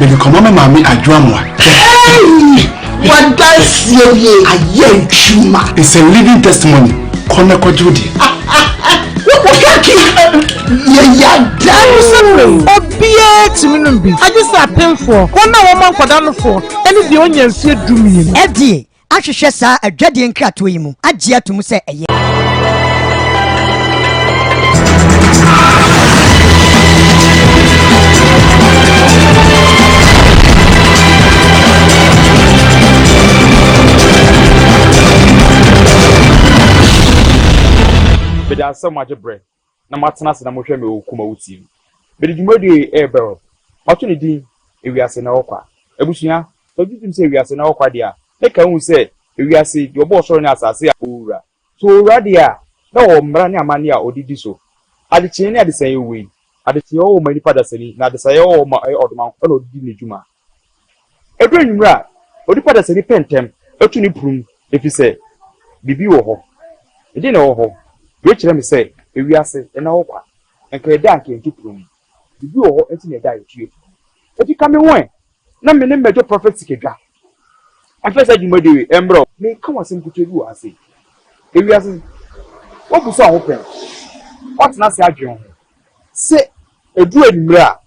Mede kɔma me maame Adwoa Amoah. Hey! W'adanseɛ nie ayɛ adwuma. It's a living testimony. Kɔ na kɔgye wo deɛ. Wokaki yɛyɛ adanse. Obiara tumi nom bi, agye sɛ apemfoɔ, wɔn a wɔma nkwadaa nofoɔ, ne deɛ ɔnya mfeɛ dumienu. FDA ahwehwɛ saa adwadie nkratoɔ yi mu agye ato mu sɛ ɛyɛ. Meda ase sɛ moagye berɛ na moatena ase na mohwɛ me wɔ Kumawu TV. Mede dwumadie yi rebrɛ wo. Mato ne din Ewiase Na Ɛwɔ Kwa. Abusua, sɛ wogye tom sɛ ewiase na ɛwɔ kwa deɛ a, na ka hu sɛ ewiase, deɛ ɔbɔɔ ɔsoro ne asase a ɔwɔ wura. Sɛ ɔwɔ wura deɛ a, na ɔwɔ mmara ne amanneɛ a ɔde di so. Adekyeɛ ne adesaeɛ wei. Adekyeɛ wɔ hɔ ma nipa dasani, na adesaeɛ wɔ hɔ ma ɛyɛ ɔdomankoma na ɔde di ne dwuma. Ɛduru anwummerɛ a, onipa dasani pɛ ntɛm tu ne prum, ɛfiri sɛ biribi wɔ hɔ. Ɛdeɛn na ɛwɔ hɔ? Wei kyerɛ me sɛ ewiase nna hɔ kwa. Nka ɛda a anka yɛntu prum. Biribi wɔ hɔ nti na ɛda a yɛtu yɛn prum. Enti ka me ho ɛ, na me ne mmɛdwo Prophet Sikadwa mfa saa dwumadi wei mbrɛ wo. Mereka wo asɛm ketewa bi wɔ ha sei. Ewiase, woabusa wo ho pɛn? Woatena ase adwen wo ho sɛ ɛduru anwummerɛ a,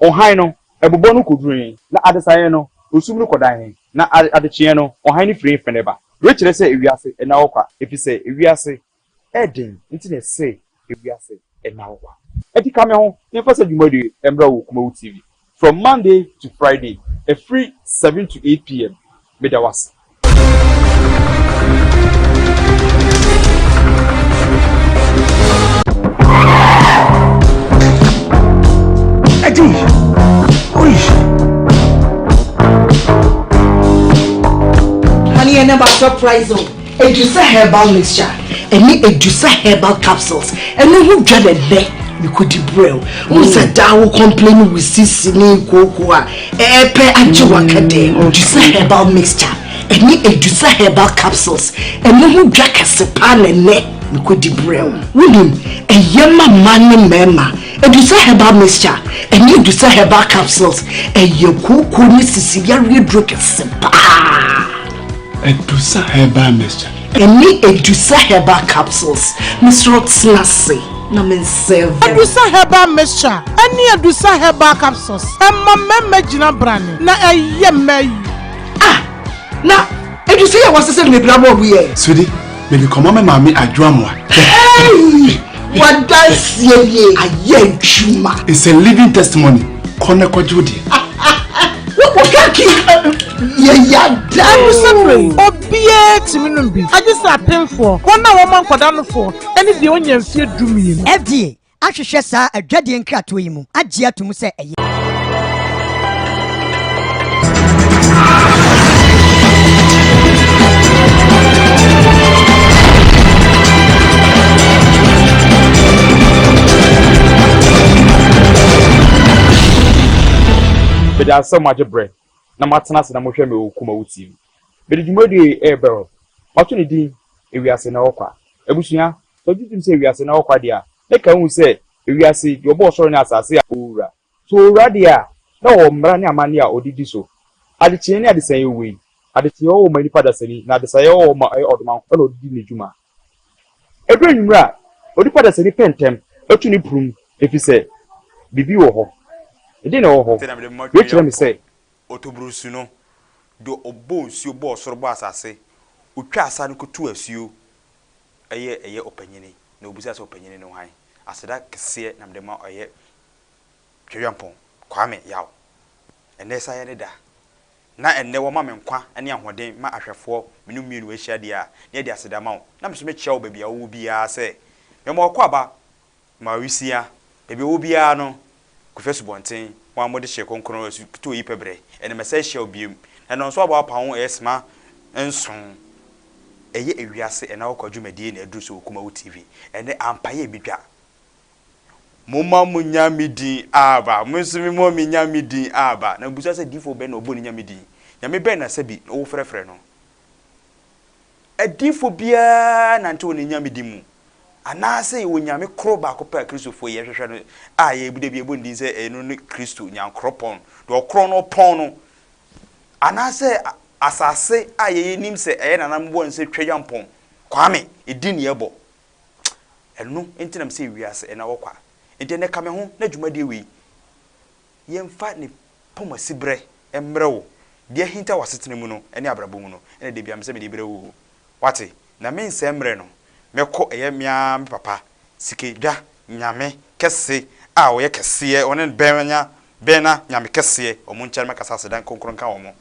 ɔhan no, ɛbobɔ no kɔduru he, na adesaeɛ no, osum no kɔdan he, na adekyeɛ no, ɔhan no firi he fene ba? Wei kyerɛ sɛ ewiase nna hɔ kwa, efiri sɛ ewiase Ɛden nti na ɛsɛ ewiase nna hɔ kwa? Ɛnti ka me ho na yɛmfa saa dwumadie yi mmra wɔ Kumawu TV from Monday to Friday ɛfiri 7 to 8 pm. Meda wo ase. Eddie, oi. Honey, I never surprise you. Adusa herbal mixture ɛne Adusa herbal capsules ɛno ho dwa na ɛnɛ mekɔdi brɛ wo. Wohu sɛ daa wo complain wo sisi ne kooko a ɛɛpɛ agye waka dɛ. Adusa herbal mixture ɛne Adusa herbal capsules ɛno ho dwa kɛse paa na ɛnɛ mekɔdi brɛ wo. Wonim ɛyɛ ma mmaa ne mmarima. Adusa herbal mixture ɛne Adusa herbal capsules ɛyɛ kooko ne sisi yareɛ duro kɛse paa. Adusa herbal mixture. Ɛne Adusa herbal capsules. Mesrɛ wo tena ase na me nsɛve wo. Adusa herbal mixture ɛne Adusa herbal capsules ɛma mmarima gyina brane na ɛyɛ mmaa yie. Ah! Na Adusa yi a wɔasesa no mebira bɔɔ bo yɛ. Sweetie, mede kɔma me maame Adwoa Amoah. Hey! W'adanseɛ nie ayɛ adwuma. It's a living testimony. Kɔ na kɔgye wo deɛ. Wokaki yɛyɛ adan. Ɛno yi, obiara tumi nom bi, agye sɛ apemfoɔ, wɔn a wɔma nkwadaa nofoɔ, ne deɛ ɔnya mfeɛ dumienu. FDA ahwehwɛ saa adwadie nkratoɔ yi mu agye ato mu sɛ ɛyɛ. Meda ase sɛ moagye berɛ na moatena ase na mohwɛ me wɔ Kumawu TV. Mede dwumadie yi rebrɛ wo. Mato ne din Ewiase Nna Hɔ Kwa. Abusua, sɛ wogye tom sɛ ewiase nna hɔ kwa deɛ a, na ka hu sɛ ewiase, deɛ ɔbɔɔ ɔsoro ne asase a ɔwɔ wura. Sɛ ɔwɔ wura deɛ a, na ɔwɔ mmara ne amanneɛ a ɔde di so. Adekyeɛ ne adesaeɛ wei. Adekyeɛ wɔ hɔ ma nipa dasani, na adesaeɛ wɔ hɔ ma ɛyɛ ɔdomankoma na ɔde di ne dwuma. Ɛduru anwummerɛ a, onipa dasani pɛ ntɛm tu ne prum, ɛfiri sɛ biribi wɔ hɔ. Ɛdeɛn na ɛwɔ hɔ? Wei kyerɛ me sɛ. Ɔtɔbrusu no, deɛ ɔbɔɔ nsuo bɔɔ ɔsoro bɔɔ asase, ɔtwaa asa no kɔtuu asuo, ɛyɛ ɛyɛ ɔpanyini. Na ɔbisaa sɛ ɔpanyini ne hwan? Aseda kɛseɛ na mede ma ɔyɛ Twereampɔn Kwame Yaw. Ɛnnɛ ɛsan yɛ ne da. Na ɛnnɛ wama me nkwa ne ahoɔden ma ahwɛfoɔ me ne wo mmienu ahyia deɛ a, na yɛde aseda ma wo. Na me nso mekyea wo baabi a wowɔ biara sɛ, mema wo akwaaba, ma awisia, baabi a wowɔ biara no, Kofi Asubɔnten, mo a mode hye kronkron asu ketewa yi pɛ berɛ, ɛnnɛ mɛsan ahyia wo biom. Na nnɔnso abɔ apa ho ɛyɛ sima nson. Ɛyɛ ewiase ɛna ɔkwa dwumadie na aduru so wɔ Kumawu TV. Ɛnnɛ ampa yɛ bi dwa. Momma mo nyame din aba. Mo nso memmɔ me nyame din aba. Na mebisa sɛ difoɔ bɛn na ɔbɔ ne nyame din? Nyame bɛn na sɛbi na wofrɛfrɛ no? Adiyifoɔ biara nante wɔ ne nyame din mu. Anaasɛ yɛwɔ Nyame koro baako pɛ a Kristofoɔ yi yɛhwehwɛ no a yɛbu da bi yɛbɔ ne din sɛ ɛno ne Kristo, Nyankoropɔn, deɛ ɔkorɔn no ɔpɔn no? Anaasɛ asase a yɛnim sɛ ɛyɛ nananom bɔ no sɛ Tweaduampɔn, Kwame, edin ne yɛbɔ? Ɛno nti na mesɛ wiase ɛna wɔ kwa. Nti ɛnɛ ka me ho na dwumadie wei yɛmfa ne pɔmasiberɛ mmrɛ wo. Deɛ ahinta w'asetena mu no ne abrabɔ mu no ɛna da biara mesɛ mede brɛ wo o. Wate? Na mensɛe mmerɛ no, mɛkɔ ɛyɛ me ara me papa Sikedwa Nyame kɛse a ɔyɛ kɛseɛ, ɔne Bɛnya Bɛna Nyame kɛseɛ, wɔn nkyɛn mɛkasa aseda kronkron nka wɔn.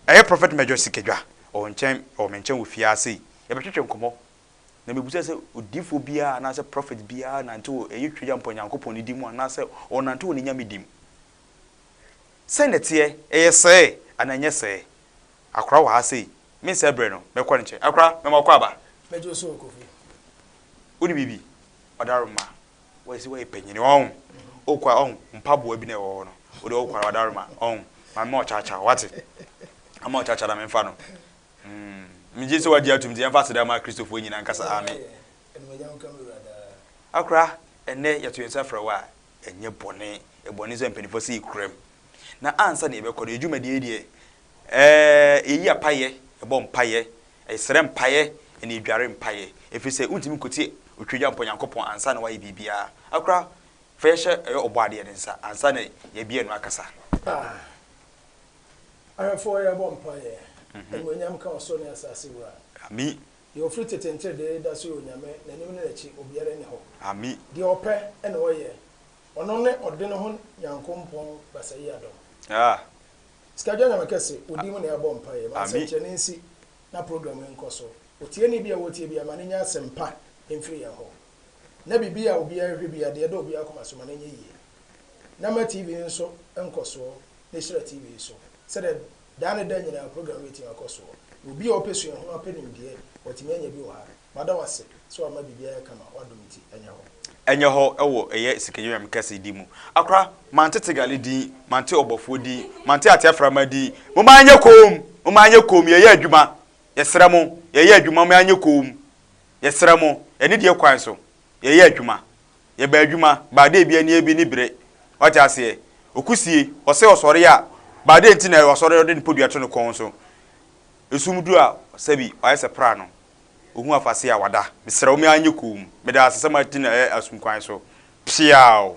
Ɛyɛ Prophet Major Sikedwa, ɔwɔ nkyɛn, ɔwɔ me nkyɛn wɔ fie ha sei. Yɛbɛtwetwe nkɔmmɔ. Na mebisa sɛ, odiyifoɔ biara anaasɛ prophet biara nante wɔ ɛyɛ Tweagyampɔn Nyankopɔn ne din mu anaasɛ ɔnante wɔ ne nyame din mu? Sɛn na ɛteɛ? Ɛyɛ sɛɛ anaa ɛnyɛ sɛɛ? Akora wɔ ha sei, mensɛe berɛ no, mɛkɔ ne nkyɛn. Akora, mɛma wakɔ aba. Mɛgye wo so o, Kofi. Wone biribi? Ɔdaroma, woayɛ sɛ woayɛ panyini, ɔho? Wokɔ a, ɔho, mpaboa bi na ɛwɔ hɔ no, wode wokɔ a, ɔdaroma, ɔho, ma mema wo kyakya, wate? Ama wo kyakya na memfa no. Mm, megye sɛ wagye atum nti yɛmfa aseda ma Kristofoɔ nyinaa nkasa amen. Akora, ɛnnɛ yɛto yɛn nsa frɛ wo a, ɛnyɛ bɔne, ɛbɔne sɛ mpanimfoɔ sɛ yɛkura mu. Na ansa na yɛbɛkɔ no, yɛn dwumadie yi deɛ, ɛɛ, yɛyi apayɛ, yɛbɔ mpaeɛ, yɛsrɛ mpaeɛ, ɛna yɛdware mpaeɛ. Ɛfiri sɛ wontumi nkɔtie Otwagyampɔ Nyankopɔn ansa na wayɛ biribiara. Akora, fa yɛhyɛ ɛyɛ Ɔbɔadeɛ no nsa ansa na yɛabue ano akasa. Ah. Ahwɛfoɔ yɛbɔ mpaeɛ. Animuonyam nka ɔsoro ne asase Wura. Ami. Deɛ ɔfiri tete nteredee da so yɛ Onyame, n'anim ne n'akyi obiara nni hɔ. Ami. Deɛ ɔpɛ na ɔyɛ, ɔno ne ɔde ne ho Nyankompɔn Basayiadɔm. Ah. Sikadwa Nyame kɛse, wo din mu na yɛabɔ mpaeɛ, ma Ami. nsɛnkyerɛnne nsi na program yi nkɔ so. Otieni bi a ɔretie biara, ma no nya asɛm pa mfiri yɛn hɔ. Na biribi a obiara rehwɛ biara, deɛ ɛda obiara akoma so, ma no nyɛ yie. Na ma TV nso nkɔsoɔ. ne hyira TV yi so sɛdeɛ daa ne da nyinaa program yi bɛtumi akɔ soɔ. Na obi a ɔpɛ suahunu apɛ nimdeɛ, watumi anya bi wɔ ha. Mada wo ase sɛ wama biribiara ayɛ kama, w'adom nti, ɛnyɛ hɔ. Ɛnyɛ hɔ wɔ ɛyɛ Sikanyame kɛse din mu. Akora, mante Tegale din, mante ɔbɔfoɔ din, mante Ateaframa din. Momma yɛnyɛ komm, momma yɛnyɛ komm, yɛyɛ adwuma, yɛsrɛ mo, yɛyɛ adwuma, momma yɛnyɛ komm, yɛsrɛ mo, anidie kwan so, yɛyɛ adwuma. Yɛba adwuma, ba dɛ bi anie bi ne bere. Wate aseɛ? Okusie, ɔsɛ ɔsɔre a, ba dɛ nti na wasɔre ɔde ne podua to ne kɔn so. Esum duru a, sɛbi, wayɛ sɛ pra no. Ohu afase a, wada. Mesrɛ wo, me ara nyɛ koom. Meda ase sɛ moagye no ɛyɛ asum kwan so. Piaw!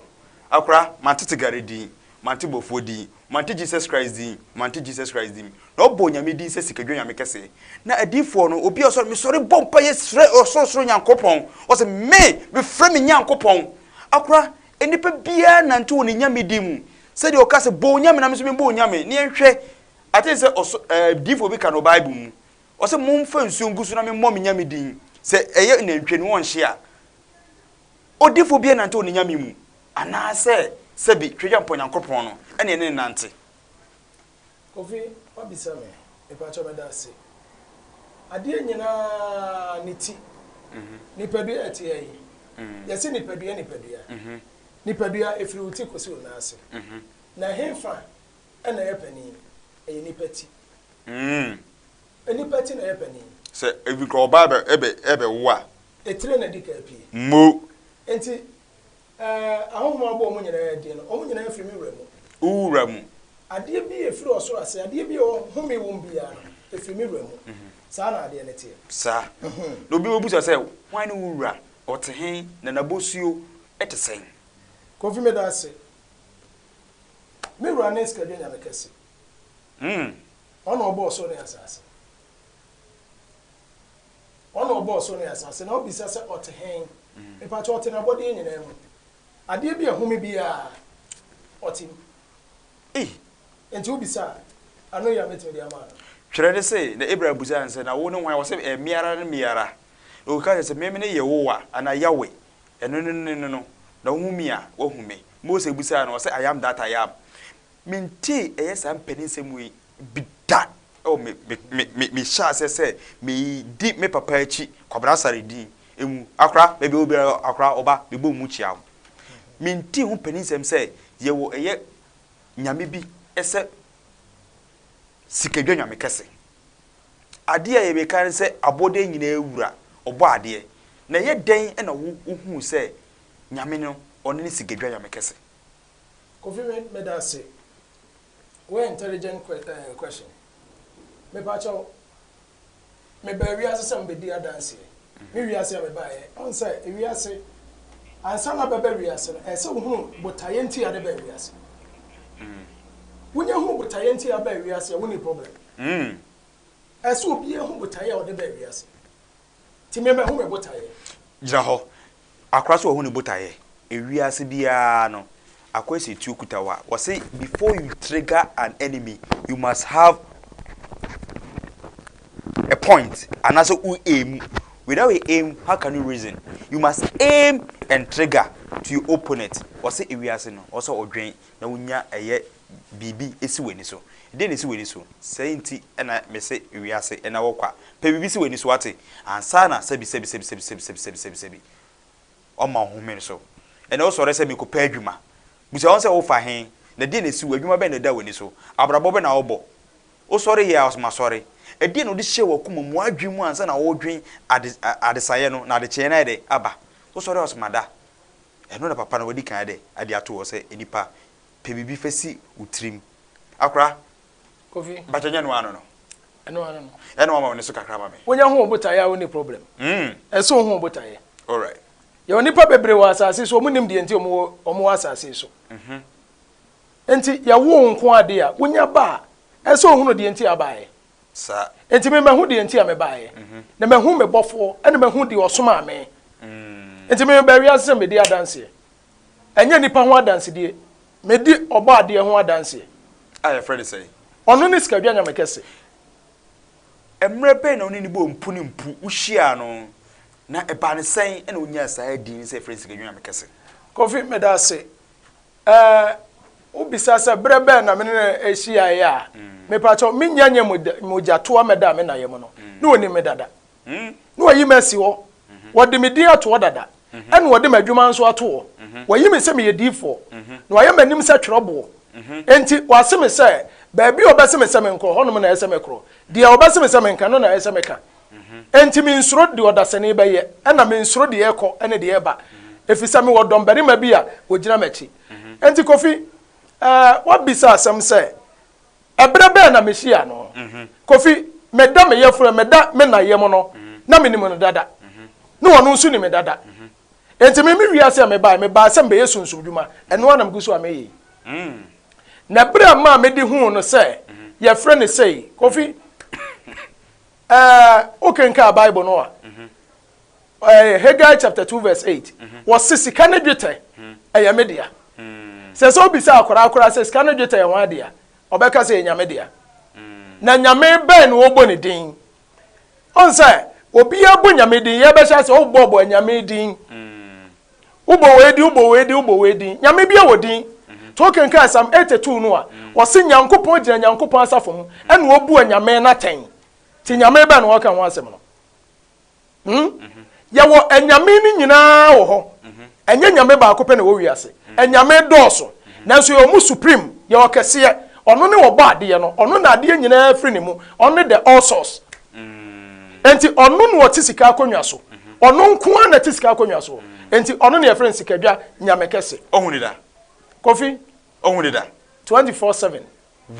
Akora, mante Tigare din, mante bɔfoɔ din, mante Jesus Christ din, mante Jesus Christ din. Na ɔbɔ Onyame din sɛ sikadwa Nyame kɛseɛ. Na adiyifoɔ no, obi a ɔsɔre, mesɔre bɔ mpaeɛ srɛ ɔsorosoro Nyankopɔn. Ɔse, me, mefrɛ me Nyankopɔn. Akora, nnipa biara nante wɔ ne Nyame din mu. Sɛdeɛ ɔka sɛ, bɔ wo Nyame na me nso mebɔ wo Nyame. Ne yɛnhwɛ, ate sɛ ɔso, ɛɛ, diyifoɔ bi ka no wɔ Bible mu. Ɔse, momfa nsuo ngu so na memmɔ me Nyame din. Sɛ ɛyɛ nantwie no wɔnhye a. Odiyifoɔ biara nante wɔ ne Nyame mu. Anaasɛ, sɛbi, Tweagyampɔn Nyankopɔn no, ɛne ɛne no nante. Kofi wabisa me, mepakyɛw meda ase. Adeɛ nyinaa ne ti, nipadua a ɛte ha yi, yɛse nipadua nipadua, nipadua ɛfiri wo ti kɔsi wo nan ase, na ɛhefa na ɛyɛ panin? Ɛyɛ nipa ti. Nipa ti na ɛyɛ panin. Sɛ ebi kora ɔbaa bɛ ɛbɛ ɛbɛwo a. Etire na ɛdi kan pie. Mo. Nti Ɛɛ, ahonhom a wɔbɔ wɔn nyinaa din no, wɔn nyinaa firi me wura mu. Wo wura mu. Adeɛ bi a ɛfiri ɔsoro ase, adeɛ bi a ɔhome wom biara no, ɛfiri me wura mu. Saa na adeɛ no teɛ. Saa. Na obi bɛbisa sɛ, Hwan ne wo wura? Ɔte he, na n'abosuo te sɛn? Kofi meda ase. Me wura ne Sikadwa Nyame kɛse. Ɔno na ɔbɔɔ ɔsoro ne asase. Ɔno na ɔbɔɔ ɔsoro ne asase. Na wobisa sɛ ɔte he? Mepakyɛ ɔte n'abɔdeɛ nyinaa mu. Adeɛ bi a ɛhome biara, ɔte mu. Ei! Enti wobisa a, ano yi a mɛtumi de ama no. Twerɛ no se, Na Abraham bisaa no sɛ, Na wo ne hwan? Ɔse, Ɛyɛ me ara ne me ara. Na ɔka kyerɛɛ no sɛ, Meme ne Yehowa, anaa Yahweh, ɛno ne ne no, na wohu me a, woahu me. Mose bisaa no, ɔse, I am that I am. Mentee ɛyɛ saa mpaninsɛm wei bi da wɔ me me me me mehyɛ aseɛ sɛ medi me papa akyi Kwabena Asare din mu akora baabi a obiara akora ɔba mebɔ mu kyia wo. Mentee ho mpaninsɛm sɛ yɛwɔ ɛyɛ nyame bi sɛ sikadwa nyame kɛse. Adeɛ a yɛbɛka ne sɛ abɔdeɛ nyinaa wura ɔbɔ adeɛ. Na ɛyɛ dɛn na wo wohuu sɛ Nyame no ɔno ne Sikadwa Nyame kɛse? Kofi me meda ase. Wo intelligent question. Mepakyɛw, mebaa wiase sɛ mebɛdi adanseɛ. Me wiase a mebaeɛ, ɔn sɛ ewiase, ansa na bɛba wiase no, ɛsɛ sɛ wohunu botaeɛ nti a de baa wiase. Wonya hunu botaeɛ nti a baa wiase a, wonni problem. Ɛsɛ sɛ obiara hu botaeɛ a ɔde baa wiase. Nti me mahu me botaeɛ. Gyina hɔ. Akora sɛ wahu ne botaeɛ. Ewiase biara no, akɔyɛ sɛ tuo kuta wo a, wɔse before you trigger an enemy, you must have a point anaasɛ wo aim. Without a aim, how can you reason? You must aim and trigger to your opponent. Wɔse ewiase no, ɔsɛ ɔdwen na wonya ɛyɛ biribi si w'ani so. Deɛn na ɛsi w'ani so? Sɛi nti na mese wiase na wɔ kwa. Pɛ biribi si w'ani so wate, ansa na sɛbi sɛbi sɛbi sɛbi sɛbi sɛbi sɛbi sɛbi sɛbi wɔma wo home so. Ɛnɛ wosɔre sɛ merekɔpɛ adwuma. Bisa wɔn sɛ wofa he? Na deɛn na ɛsi wo, adwuma bɛn na ɛda w'ani so? Abrabɔ bɛn na wobɔ? Wosɔre yɛ a ɔse masɔre. Ɛdeɛn na wode hyɛɛ w'akoma mu, w'adwene mu ansa na woredwen ade adesaeɛ no na adekyeeɛ no ayɛ dɛn aba? Wosɔre a ɔse mada. Ɛno na papa no wadi kan ayɛ dɛn de ato hɔ sɛ nnipa Pɛ biribi fa si wo tirim. Akora, Kofi. Mpakyɛ nyɛ ɛno ano no. Ɛno ano no. Ɛna wama w'ani so kakra ma me. Wonya hu wo botaeɛ a wonni problem. Ɛsɛ wohu wo botaeɛ. Alright. Yɛwɔ nnipa bebree wɔ asase so, wɔn nim deɛ nti wɔn wɔ wɔn wɔ asase so. Nti yɛwo wo nko ara deɛ a, wonya ba a, ɛsɛ wohunu deɛ nti a abaeɛ. Saa. Nti me mahu deɛ nti a mebaeɛ. Na mahu me bɔfoɔ, ɛna mahu deɛ ɔsomaa me. Nti me mebaa wiase sɛ mebɛdi adanseɛ. Ɛnyɛ nnipa ho adansedie. Medi Ɔbɔadeɛ ho adanseɛ. A yɛfrɛ no sɛn? Ɔno ne Sikadwa Nyame Kɛse. Mmerɛ bɛn na wo ne no bɔɔ mpu ne mpu? Wohyiaa no, na ɛbaa no sɛn na wonyaa saa din no sɛ yɛfrɛ no Sikadwa Nyame Kɛse? Kofi, meda ase. Ɛɛ, wobisa sɛ berɛ bɛn na me ne no hyiaeɛ a, mepakyɛw, mennya nyɛ mogyatoa mmɛdaa me na yam no, na ɔnim me dada. Na wayi me asi hɔ. Wɔde me din ato hɔ dada, ɛna wɔde m'adwuma nso ato hɔ. Wayi me sɛ meyɛ diyifoɔ, na wayɛ m'anim sɛ twerɛboɔ. Enti wase me sɛ, baabi a ɔbɛse me sɛ menkɔ, hɔnom na ɛsɛ sɛ mekorɔ. Deɛ ɔbɛse me sɛ menka, ɛno na ɛsɛ sɛ meka. Enti mensuro deɛ ɔdasani bɛyɛ, ɛna mensuro deɛ ɛrekɔ ne deɛ ɛreba, ɛfiri sɛ mewɔ dɔmbarima bi a ɔgyina m'akyi. Enti Kofi, ɛɛ, woabisa asɛm sɛ, Ɛberɛ bɛn na mehyiaa no? Kofi, meda me yafunu, meda me na yam no, na menim no dada. Na ɔno nso nim me dada. Enti me me wiase a mebae, mebaa sɛ mebɛyɛ sunsum dwuma. Ɛno ara na megu so a meyɛ yi. Na ɛberɛ a maa mede huu no sɛ yɛfrɛ no sei, Kofi, ɛɛ, wokenkaa Bible no a, ɛɛ Haggai chapter 2 verse 8 wɔse sika ne dwetɛ ɛyɛ me dea. Sɛ sɛ wobisa akwadaa koraa sɛ sika ne dwetɛ yɛ hwan dea, ɔbɛka sɛ ɛyɛ Nyame dea. Na Nyame bɛn na wɔbɔ ne din? Ɔn sɛ obiara bɔ Nyame din, yɛbɛhyɛ ase wobɔbɔ Nyame din. Wobɔ wei din, wobɔ wei din, wobɔ wei din. Nyame biara wɔ din. Nti wokenkan Psalm 82 no a, wɔse Nyankopɔn gyina Nyankopɔn asafo mu ɛna ɔbu anyame no atɛn. Nti Nyame bɛn na wɔka ho asɛm no? Hmm? Yɛwɔ anyame no nyinaa wɔ hɔ. Ɛnyɛ nyame baako pɛ na ɛwɔ wiase. Anyame dɔɔso. Nanso yɛwɔ mu supreme, yɛwɔ kɛseɛ. Ɔno ne ɔbɔ adeɛ no. Ɔno na adeɛ nyinaa firi ne mu. Ɔno ne the all source. Enti ɔno na ɔte sika akonnwa so. Ɔno nko ara na ɛte sika akonnwa soɔ. Enti ɔno na yɛfrɛ no sikadwa nyame kɛse. Ɔhu ne da. Kofi. Ɔhu ne da. 24/7.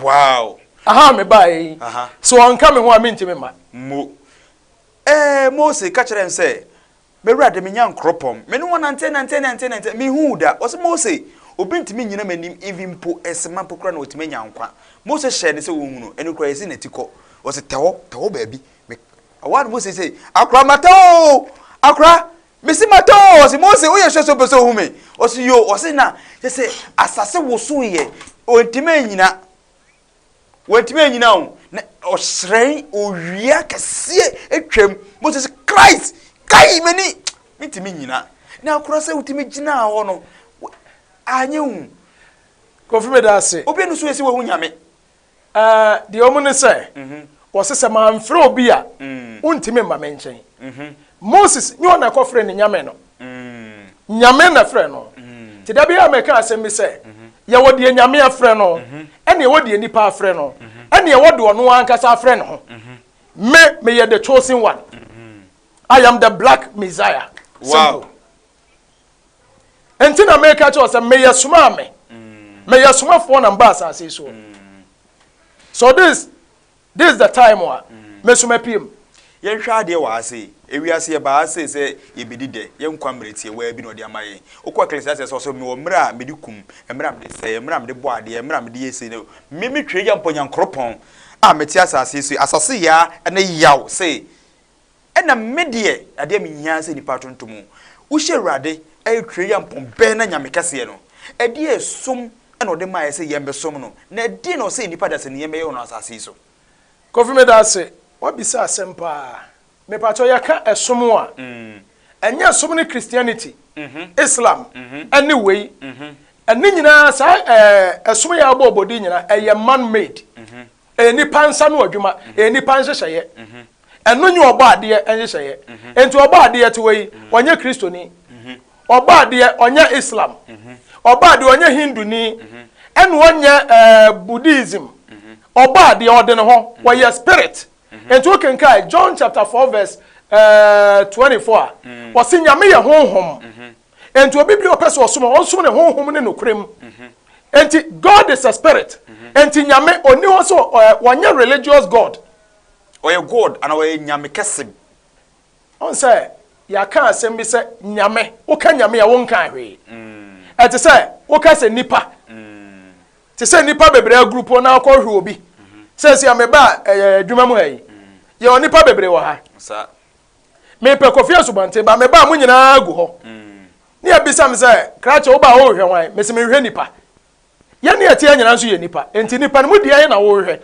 Wow. Aha me baeɛ yi. Sɛ ɔnka me ho a mentumi mma. Mo. Ɛɛ, Mose ka kyerɛɛ no sɛ, M'awurade, me Nyankoropɔn, me ne wo anante nante nante nante, menhuu wo da. Ɔse, Mose, obi ntumi nnyina m'anim even mpo ɛsema mpo koraa na watumi anya nkwa. Mose hyɛɛ no sɛ ɔnhu no, ɛno koraa yɛsi n'atikɔ. Ɔse, tɛ hɔ, tɛ hɔ baabi. Me, ɛhɔ ara na Mose se, Akora, matɛ oo! Akora, mese matɛ oo! Ɔse, Mose, woyɛ sure sɛ wopɛ sɛ ohu me? Ɔse, yoo. Ɔse, na kyerɛ sɛ asase wosoeɛ, ɔntumi annyina. Wantumi annyina o, na ɔhyerɛn owia kɛseɛ atwam. Mose sɛ, Christ, kai m'ani, mentumi nnyina. Na akora sɛ wotumi gyinaa hɔ no, anyɛ hu. Kofi meda ase. Obi no so esi wahu Nyame. Ɛɛ deɛ ɔmo ne sɛ, wɔse sɛ manfrɛ obi a, wontumi mma me nkyɛn. Moses nyɛ ɔna ɛkɔfrɛ ne Nyame no. Nyame na ɛfrɛ no. Nti da biara meka asɛm bi sɛ, yɛwɔ deɛ Nyame afrɛ no, ɛne ɛwɔ deɛ nipa afrɛ no, ɛne ɛwɔ deɛ ɔno ankasa afrɛ ne ho. Me, meyɛ the chosen one. I am the black Messiah. Simple. Nti na meka kyerɛ sɛ meyɛ somaa me. Meyɛ somafoɔ na mba asase yi soɔ. So this is the time a me nso mapue mu. Yɛnhwɛ adeɛ wɔ ha sei. Ewiase yɛbaa ha sei sɛ yɛbɛdi dɛ. Yɛn nkwa mmerɛ tiawaa bi na ɔde ama yɛn. Wokɔ Ecclesiastes a ɔse mewɔ mmerɛ a mede kum, mmerɛ a mede sɛe, mmerɛ a mede bɔ adeɛ, mmerɛ a mede yɛ sei. Me me Tweagya Nyankopɔn a mete asase yi so yi, asase yaa ne yaw sei. Ɛna me deɛ, adeɛ a mehia ara sɛ nnipa atontom o. Wohyɛ Awurade ɛyɛ Tweagya bɛn na Nyame kɛseɛ no, ɛdeɛ som na ɔde maeɛ sɛ yɛmmɛsom no, na ɛdeɛn na ɔsɛ nnipa dasani yɛmmɛyɛ wɔ no asase yi so? Kofi medase, wabisa asɛm paa. Mepakyɛw yɛka ɛsom a, ɛnyɛ ɛsom ne Christianity, Islam ɛne wei. Ɛne nyinaa saa ɛsom yɛ abɔ ɔbɔdi nyinaa ɛyɛ man made. Ɛyɛ nipa nsa no adwuma, ɛyɛ nipa nhyehyɛeɛ. Ɛno nyɛ ɔbɔ adeɛ nhyehyɛeɛ. Enti ɔbɔ adeɛ te hɔ yi, ɔnyɛ Kristoni. Ɔbɔ adeɛ ɔnyɛ Islam. Ɔbɔ adeɛ ɔnyɛ Hinduni. Ɛna ɔnyɛ ɛɛ Buddhism. Ɔbɔ adeɛ ɔde ne ho, ɔyɛ spirit. Enti wokenkan John chapter 4 verse ɛɛ 24 a, ɔse Nyame yɛ honhom. Enti obi bi a ɔpɛ sɛ ɔsom a, ɔnsom ne honhom ne nokorɛ mu. Enti God is a spirit. Enti Nyame ɔnni hɔ sɛ ɔɛ ɔnyɛ religious God. Ɔyɛ God anaa ɔyɛ Nyame kɛse. Ɔn sɛ yɛaka asɛm bi sɛ Nyame, woka Nyame a wonkaa hwee. Ɛte sɛ woka sɛ nipa. Te sɛ nnipa bebree agrupo na akɔhwɛ obi. Seesei a meba ɛyɛ adwuma mu ha yi, yɛwɔ nnipa bebree wɔ ha. Mepɛ Kofi Asubɔnten ba meba a mo nyinaa gu hɔ. Ne yɛbisa me sɛ, krakye woba a worehwɛ hwan? Mese mehwɛ nnipa. Yɛn ne yɛte ha nyinaa nso yɛ nnipa. Enti nnipa no mu deɛn na worehwɛ?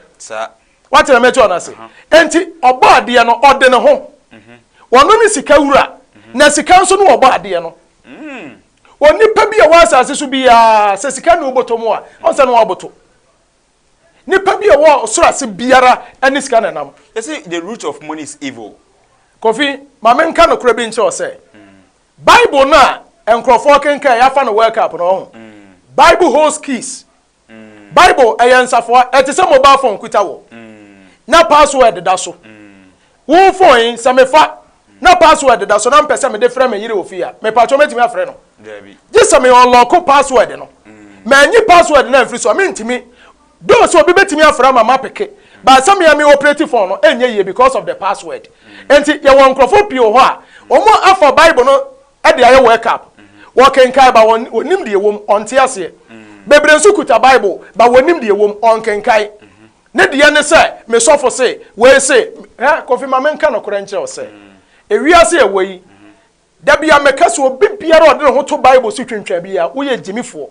Wate na mɛkyerɛ no ase. Enti ɔbɔ adeɛ no, ɔde ne ho. Ɔno ne sika wura. Na sika nso ne ɔbɔ adeɛ no. Onipa bi a ɛwɔ asase so biara, sɛ sika ne wobɔtɔ mu a, ɔnsɛ na waboto. Nipa bi a ɛwɔ ɔsoro ase biara ne sika na ɛnam. Yɛse the root of money is evil. Kofi, ma menka nokorɛ bi nkyerɛ wo sɛ, Bible no a nkurɔfoɔ kenkan a yɛafa no World Cup no, ɔho? Bible holds keys. Bible, ɛyɛ nsafoa. Ɛte sɛ mobile phone kuta wɔ, na password da so. Wo phone yi, sɛ mefa na password da so na mpɛ sɛ mede frɛ me yere wɔ fie a, mepakyɛw mɛtumi afrɛ no? Gye sɛ me unlock password no. Manyi password no amfiri so a, mentumi. Though sɛ obi bɛtumi afrɛ ama mapeke, but sɛ me a me operate phone no, ɛnyɛ yie because of the password. Enti yɛwɔ nkurɔfoɔ pii wɔ hɔ a, wɔn afa Bible no de ayɛ work up. Wɔkenkan ba wɔn wɔnim deɛ ɛwɔ mu, ɔnte aseɛ. Bebree nso kuta Bible ba wɔnim deɛ ɛwɔ mu, ɔnkenkan. Ne deɛ ne sɛ, me sɔfo se, wei se, hɛ, Kofi ma menka nokorɛ nkyerɛ wo sɛ, ewiase a ɛwɔ yi, da bi a meka sɛ obi biara a ɔde ne ho to Bible so twintwan biara, woyɛ gyimifoɔ.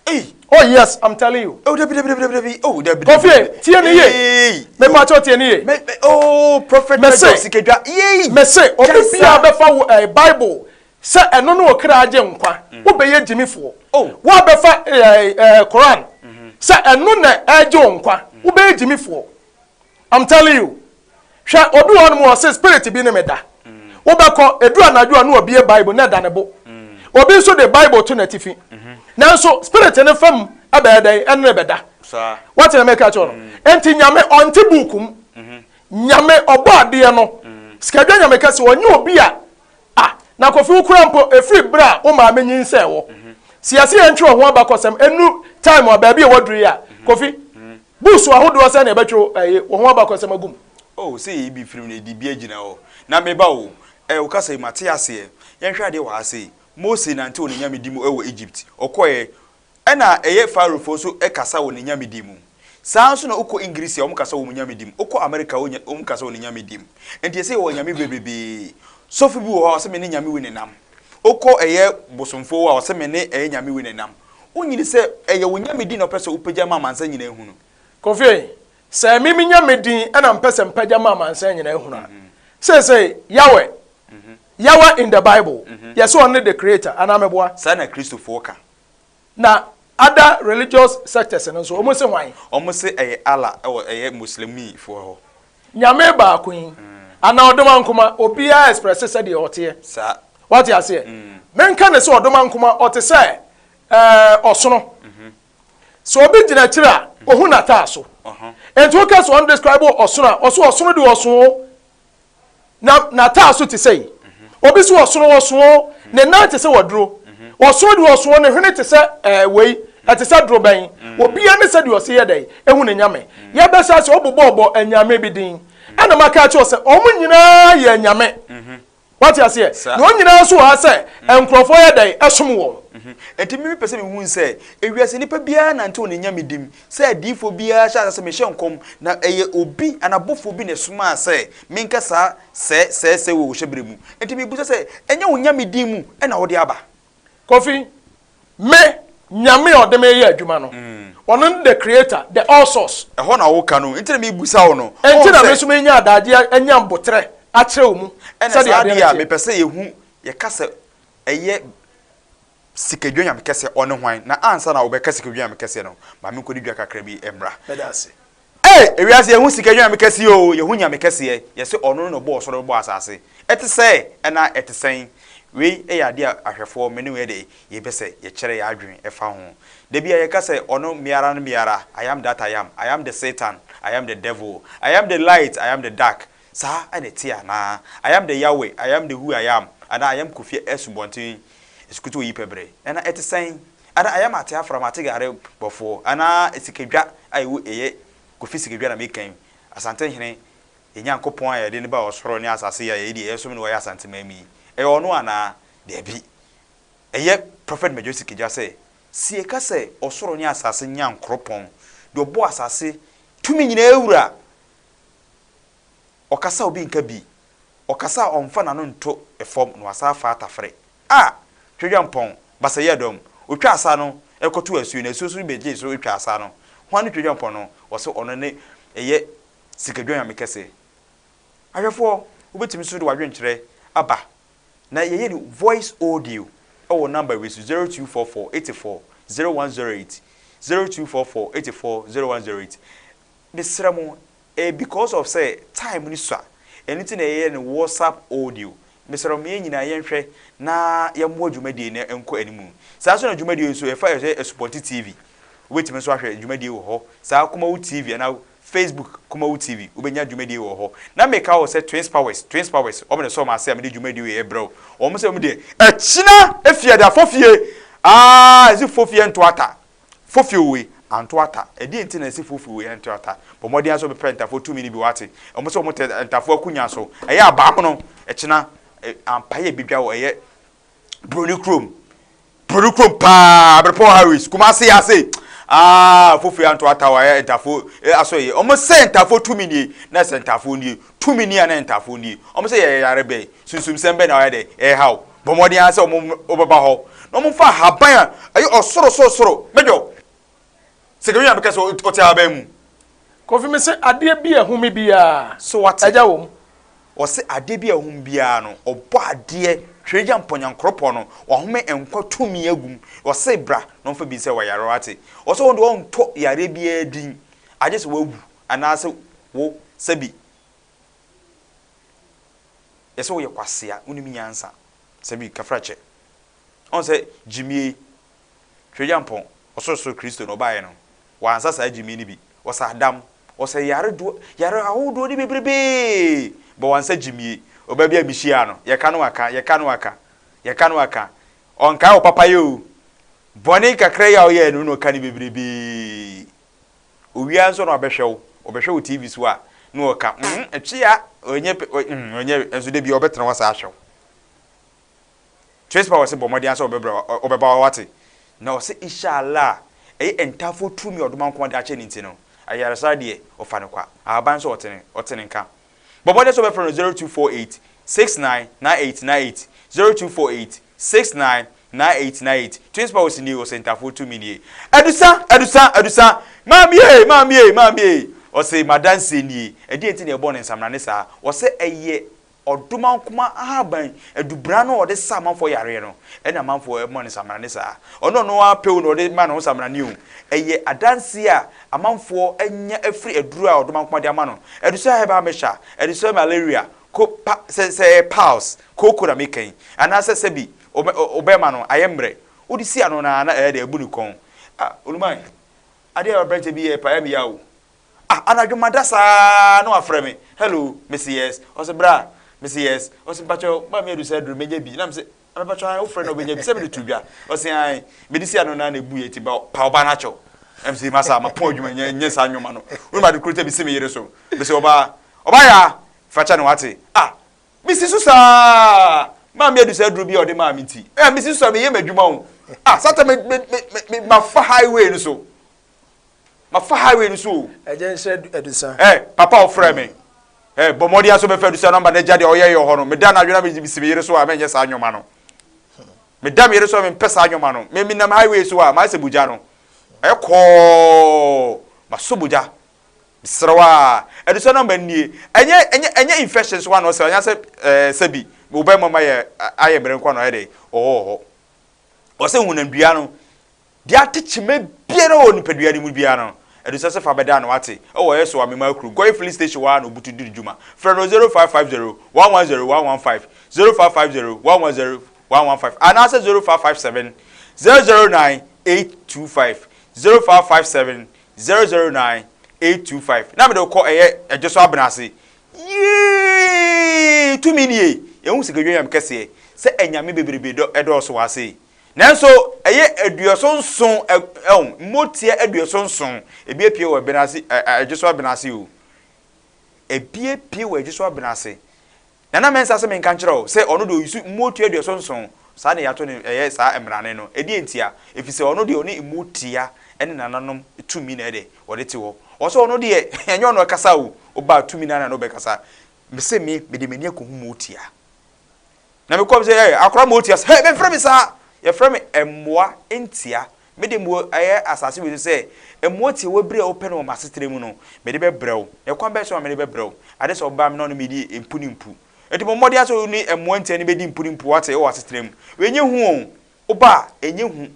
Ei! Oh yes, I'm telling you. Oh, dabi, dabi, dabi, dabi, oh, dabi, dabi. Kofi, tie ne yie. Me pa kyɛw tie ne yie. Me, me, oh, prophet Mese, Sikadwa, yei. Mese, obi biara bɛfa wo eh, Bible sɛ ɛno ne okra agye nkwa, mm. wobɛyɛ gyimifoɔ. Oh. Woabɛfa eh, eh, Koran sɛ ɛno na ɛgye wo nkwa, wobɛyɛ gyimifoɔ. I'm telling you. Hwɛ, obi wɔ hɔnom ɔse spirit bi ne me da. Wobɛkɔ, edu anadwo a na wabue Bible na ɛda ne bo. Obi nso de Bible to n'atifi. Nanso spirit no fam ɛbɛyɛ dɛn? Ɛne no bɛda. Wate na meka kyerɛ no? Enti Nyame ɔnte book mu. Nyame ɔbɔ adeɛ no. Sikadwa Nyame kɛse ɔnyɛ obi a Ah, na Kofi wo koraa mpo ɛfiri berɛ a wo maame nyinsɛn wo. Sɛ yɛse yɛntwerɛ ho abakɔsɛm ɛnnu time a baabi a waduru yi a, Kofi, books ahodoɔ sɛn na yɛbɛtwerɛ ɛyi wo ho abakɔsɛm agu mu? Oh, sɛ yɛyi bi firi mu na yɛde bi agyina hɔ. Na me ba o, eh, wo kasa yi mate aseɛ. Yɛnhwɛ adeɛ wɔ ha sei. Mose nante wɔ ne nyame di mu wɔ Egypt. Ɔkɔeɛ, Ɛna ɛyɛ Pharaohfoɔ nso kasa wɔ ne nyame din mu. Saa ara nso na wokɔ Ingirisi a wɔn kasa wɔ wɔn nyame din mu. Wokɔ Amerika a wɔn kasa wɔ ne nyame din mu. Nti ɛsɛ yɛwɔ anyame bebrebee. Sɔfo bi wɔ hɔ a ɔsɛ me ne nyame wei na ɛnam. Wokɔ ɛyɛ bosomfoɔ hɔ a ɔsɛ me ne ɛyɛ nyame wei na ɛnam. Wonyini sɛ ɛyɛ wo nyame din na wopɛ sɛ wopagya ma amansan nyinaa hunu. Kofi, sɛ me me nyame din na mpɛ sɛ mpagya ma amansan nyinaa hunu a, seesei Yahweh, Yahweh in the Bible, yɛsɛ ɔno ne the creator, anaa meboa? Saa na Kristofoɔ ka. Na other religious sectors no nso, wɔn se hwan? Wɔn se ɛyɛ Allah wɔ ɛyɛ Muslimi foɔ hɔ. Nyame baako yi, anaa Ɔdomankoma, obiara express sɛdeɛ ɔteɛ. Saa. Wate aseɛ? Menka no sɛ Ɔdomankoma, ɔte sɛ ɛɛ ɔsono. Sɛ obi gyina akyire a, ohu n'ataaso. Enti woka sɛ wɔn describe ɔsono a, ɔso ɔsono deɛ ɔso o. Na n'ataaso te sɛi. Obi so ɔsono ɔsoɔ, ne nan te sɛ waduro. Ɔsono deɛ ɔsoɔ, ne hwene te sɛ ɛɛ wei, ɛte sɛ dorobɛn. Obiara ne sɛdeɛ ɔse yɛ dɛn ehu ne nyame. Yɛbɛhyɛ ase ɔbobɔɔbɔ anyame bi din. Ɛna maka akyerɛ wo sɛ wɔn nyinaa yɛ anyame. Wate aseɛ? Na wɔn nyinaa nso wɔ ha sɛ nkurɔfoɔ yɛ dɛn ɛsom wɔn. Enti me mepɛ sɛ mehu sɛ ewiase nipa biara nantew ne nyame dim, sɛ adiyifoɔ biara hyɛ aseɛ sɛ mehyɛ nkɔm, na ɛyɛ obi anaa bɔfoɔ bi na ɛsomaa sɛ menka saa sɛɛ sɛɛ sɛɛ wɔ wo hyɛberɛ mu. Enti mebisa sɛ, ɛnyɛ wo nyame din mu na wode aba? Kofi, me Nyame a ɔde me reyɛ adwuma no, ɔno ne the creator, the all source. Ɛhɔ na woka no, enti na mebisa wo no. Enti na me nso menya adagyeɛ anya mboterɛ akyerɛ wo mu Ɛna sɛdeɛ saa adeɛ adeɛ no a teɛ. mepɛ sɛ yɛhu, yɛka sɛ ɛyɛ Sikadwa Nyame kɛseɛ, ɔne hwan? Na ansa na wobɛka Sikadwa Nyame kɛseɛ no, ma menkɔdi dwa kakra bi mmra. Meda ase. Ei! Ewiase yɛhu Sikadwa Nyame kɛseɛ oo, yɛhu Nyame kɛseɛ, yɛse ɔno na ɔbɔɔ ɔsoro bɔɔ asase. Ɛte sɛɛ ɛna ɛte sɛn? Wei yɛ adeɛ a ahwɛfoɔ me ne wo yɛ dɛ yɛpɛ sɛ yɛkyerɛ yɛn adwene fa ho. Da biara yɛka sɛ ɔno me ara ne me ara, I am that I am, I am the Satan, I am the devil, I am the light, I am the dark. Saa na ɛte anaa? I am the Yahweh, I am the who I am, anaa I am Kofi Asubɔnten Asukutu Oyi Pɛbrɛ, anaa ɛte sɛn? Anaa I am Ate Afra, Mate Gare Bɔfoɔ, anaa Sikadwa a ɛwɔ ɛyɛ Kofi Sikadwa na meka yi, Asante Hene, yɛn Nyankopɔn a yɛde no baa ɔsoro ne asase yi a yɛyi deɛ yɛsom no wɔ yɛ Asanteman mu yi, ɛyɛ ɔno anaa? Daabi. Ɛyɛ Prophet Major Sikadwa sɛ, se yɛka sɛ ɔsoro ne asase Nyankoropɔn, deɛ ɔbɔɔ asase tumi nyinaa wura, Ɔkasa a obi nka bi. Ɔkasa a ɔmfa n'ano nto fam na wasan afa atafere. A! Tweaduampɔn, Basayɛdɔm, otwa asa no kɔtoo asuo na asuo nso bɛgyee so twaa asa no. Hwan ne Tweaduampɔn no? Wɔse ɔno ne ɛyɛ Sikadwa Nyame kɛse. Ahwɛfoɔ, wobɛtumi nso de w'adwenkyerɛ aba na yɛyɛ no voice audio wɔ number wei so, 0244 84 0108, 0244 84 0108. Mesrɛ mo, Ɛyɛ because of sɛ time no sua ɛno nti na yɛyɛ no WhatsApp audio. Mesrɛ mo yɛn nyinaa yɛnhwɛ na yɛmmoa dwumadie no nkɔ anim. Saa nso na dwumadie nso yɛfa yɛ Asubɔnten TV. Wobɛtumi nso ahwɛ dwumadie wɔ hɔ. Saa Kumawu TV anaa Facebook Kumawu TV wobɛnya dwumadie wɔ hɔ. Na meka wo sɛ Twins Powers, Twins Powers, wɔn na ɛsɔ wɔn ase a mede dwumadie wei ɛbrɛ wo. Wɔn sɛ wɔn deɛ ɛkyina efiada fofie, aa ɛsi fofie nto ata. Fofiowe anto ata. Ɛdeɛn nti na ɛse fofiowe anto ata? Bɔ mmɔden ara sɛ wobɛpɛ ntafoɔ tumi no bi, woate? Wɔn sɛ wɔte ntafoɔ akunya so. Ɛyɛ abaamono. Ɛkyena, ampaeɛ bɛdwa wɔ ɛyɛ Broni kurom. Broni kurom paa, Abrepɔn Harris, Kumasi ase. Ah, fofiowe anto ata wɔ ɛyɛ ntafoɔ aso yɛ. Wɔn sɛ ntafoɔ tumi nie, na ɛsɛ ntafoɔ nie. Tumi nie a na ntafoɔ nie. Wɔn sɛ yɛyɛ yare bɛn? Sunsumsɛm bɛn na wɔayɛ dɛ ɛreha wo? Bɔ mmɔden ara sɛ wɔbɛba hɔ na wɔmfa ahaban a ɛyɛ ɔsorosorosoro mɛdwɔ. Sɛ kɛmɛ nyame kɛ sɛ ɔte ahaban mu. Kofi me se adeɛ bi a ɛhome biara So wate? agya wɔ mu. Ɔse adeɛ bi a ɛhome biara no ɔbɔ adeɛ twerɛgya mpɔnyankoropɔn no wahome nkwa tumi agu mu. Ɔse bra na ɔmfa bi nsɛ wɔ yareɛ wate? Ɔse ɔno deɛ ɔntɔ yareɛ biara din agye sɛ wawu anaasɛ wo sɛbi Yɛ sɛ woyɛ kwasea, wonim nyansa. Sɛbi, kafrakyɛ. Ɔhu sɛ gyimie, Tweagyampɔn, ɔsorosoro Kristo no, ɔbaeɛ no, wansa saa gyimie no bi. Ɔsa adam, ɔsa yare doɔ, yare ahodoɔ ne bebrebee, but wansa gyimie. Ɔbaa bi a mehyiaa no, yɛka no waka, yɛka no waka, yɛka no waka. Ɔnkae wo papayɛ o. Bɔne kakra yi a ɔyɛɛ no na ɔka no bebrebee. Owia nso na ɔbɛhwɛ wo, ɔbɛhwɛ wo TV so a, na ɔka, mm, ɛtwea, ɔnyɛ pɛ, mm, ɔnyɛ, nso da bi ɔbɛtena hɔ saa ahwɛ wo. Trace Power sɛ bɔ mmɔden sɛ ɔbɛbrɛ, ɔbɛba hɔ wate. Na ɔsɛ inshallah, ɛyɛ ntafoɔ tumi a ɔdoma nko de akyɛ ne nti no, ayaresa deɛ, ɔfa no kwa. Ahaban nso ɔte ne, ɔte ne nka. Bɔ mmɔden sɛ ɔbɛfrɛ no 0248 69 98 98, 0248 69 9898 Twin Spouse nie ɔsɛ ntafoɔ tumi nie Adusa adusa adusa Maame ee maame ee maame ee Ɔse madanseɛ nie Ɛdeɛn nti na yɛbɔɔ no nsamena ne saa Ɔsɛ ɛyɛ ɔdomankoma ahaban adubra no a ɔde sa amanfoɔ yareɛ no ɛna amanfoɔ ɛbɔ no nsamena ne saa Ɔno ɔno ara pɛ o na ɔde ma ne ho samena ne o Ɛyɛ adanseɛ a amanfoɔ anya afiri aduro a ɔdomankoma de ama no Adusa herbal mixture Adusa malaria ko pa sɛ sɛ ɛyɛ piles kooko na meka yi anaasɛ sɛbi ɔbɛrima no ayɛ mmerɛ wode si ano no ara na ɛyɛ dɛ abu ne kɔn ah Oluman adeɛ a aberanteɛ bi yɛɛ paa ɛyɛ me ya o ah anadwo mada saa na wafrɛ me hello mese yes ɔse bra Mese yes. Ɔse mpakyɛw maame adu saa aduru mɛnya bi. Na mese mepakyɛw ae wofrɛ na wobɛnya bi sɛ mede to dwa. Ɔse ae mede si ano na na ebu yɛ ti ba pa ɔbaa no akyɛw. Na mese masa mapɔn adwuma nyɛ nyɛ saa nnwoma no. Wonim ade koro sɛ mesi me yere so. Mese ɔbaa ɔbaa yaa fa kyɛ no wate. Ah mesi so saa maame adu saa aduru bi a ɔde maa me nti. Eh mesi so saa meyɛ m'adwuma o. Ah sata me me me mafa highway no so. Mafa highway no so o. Ɛgya nhyira Adusa. Eh, papa ɔfrɛ me. Eh, bɔ mmɔden aso bɛfa Adusa nɔmba na gya deɛ ɔyɛ yɛ hɔ no. Meda anadwo na mesi me yere so a mɛnyɛ saa nnwoma no. Meda me yere so a mempɛ saa nnwoma no. Me menam highway so a mayɛ sɛ bogya no. Ɛyɛ kɔɔ. Masɔ bogya. Mesrɛ wo a, Adusa nɔmba nie. Ɛnyɛ ɛnyɛ ɛnyɛ infection so ano sɛ ɔnyɛ sɛ ɛɛ sɛbi wo bɛrima ma yɛ ayɛ mmerɛ nko na ɔyɛ dɛ ɔwɔ hɔ. Ɔsɛ honamdua no Deɛ ate kyema biara wɔ nipadua no mu biara no, ɛde sɛ sɛ fa bɛda ano wate, ɛwɔ Esso Amema Akuru, Goi Filling Station hɔ ara na ɔbutu di ne dwuma. Frɛ no 0550 110 115, 0550 110 115 anaasɛ 0557 009 825, 0557 009 825. Na mede wo kɔ ɛyɛ Ɛgye so Abena ase. Yee! Tumi nie! Yɛhu sikadwa nyame kɛseɛ sɛ anyame bebrebe dɔ ɛdɔɔso wɔ ase yi. Nanso ɛyɛ aduɔson nson ɛ ɛ mmotia aduɔson nson. Ebi apue wɔ ɛbɛn ase ɛ ɛ Adwoso abena ase o. Ebi apue wɔ Adwoso abena ase. Nana Mensah sɛ menka nkyerɛ wo sɛ ɔno deɛ ɔyusu mmotia aduɔson nson. Saa na yɛato no ɛyɛ saa mmarane no. Ɛdeɛn ntia? Ɛfiri sɛ ɔno deɛ ɔne mmotia ne nananom tumi na ɛyɛ dɛ wɔde te hɔ. Ɔsɛ ɔno deɛ ɛnyɛ ɔno ɛkasa o. Woba a tumi no ara na ne wobɛkasa. Mese me mede m'ani akɔhu mmotia. Na me kɔm sɛ, Hey, akora ma otia sɛ, Hey, memfrɛ me saa! Yɛfrɛ me mmoa ntia. Me de mmoa ɛyɛ asase wei so sɛ mmoa tiawa bere a wopɛ no wɔ m'asetena mu no, mede bɛbrɛ wo. Na ɛkwan bɛn so na mede bɛbrɛ wo? Ade sɛ wobaa me na wo ne me di mpu ne mpu. Enti bɔ mmɔden ara sɛ wo ne mmoa ntia no bɛdi mpu ne mpu, woate, wɔ w'asetena mu. Wei nyɛ hu o. Woba a, ɛnyɛ hu.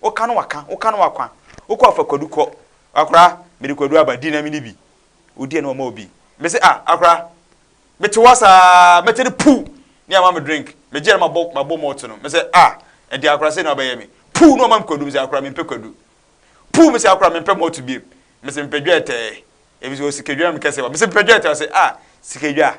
Woka no waka, woka no wakwa. Wokɔ a fa kwadu kɔ. Akora, mede kwadu aba, di na menni bi. Wodi a na wama wo bi. Mese, ah, akora, Mete hɔ saa mɛte no puu ne ama me drink megye na mabɔ mabɔ malt no mesɛ ah ɛnti akora sei na wabɛyɛ me puu na ɔma me kwadu mesɛ akora mempɛ kwadu puu mesɛ akora mempɛ malt biem mesɛ mepɛ dwɛɛtɛɛ ebi sɛ osikadwa na mekɛ sɛ wa mesɛ mepɛ dwɛɛtɛɛ ɔsɛ ah sikadwa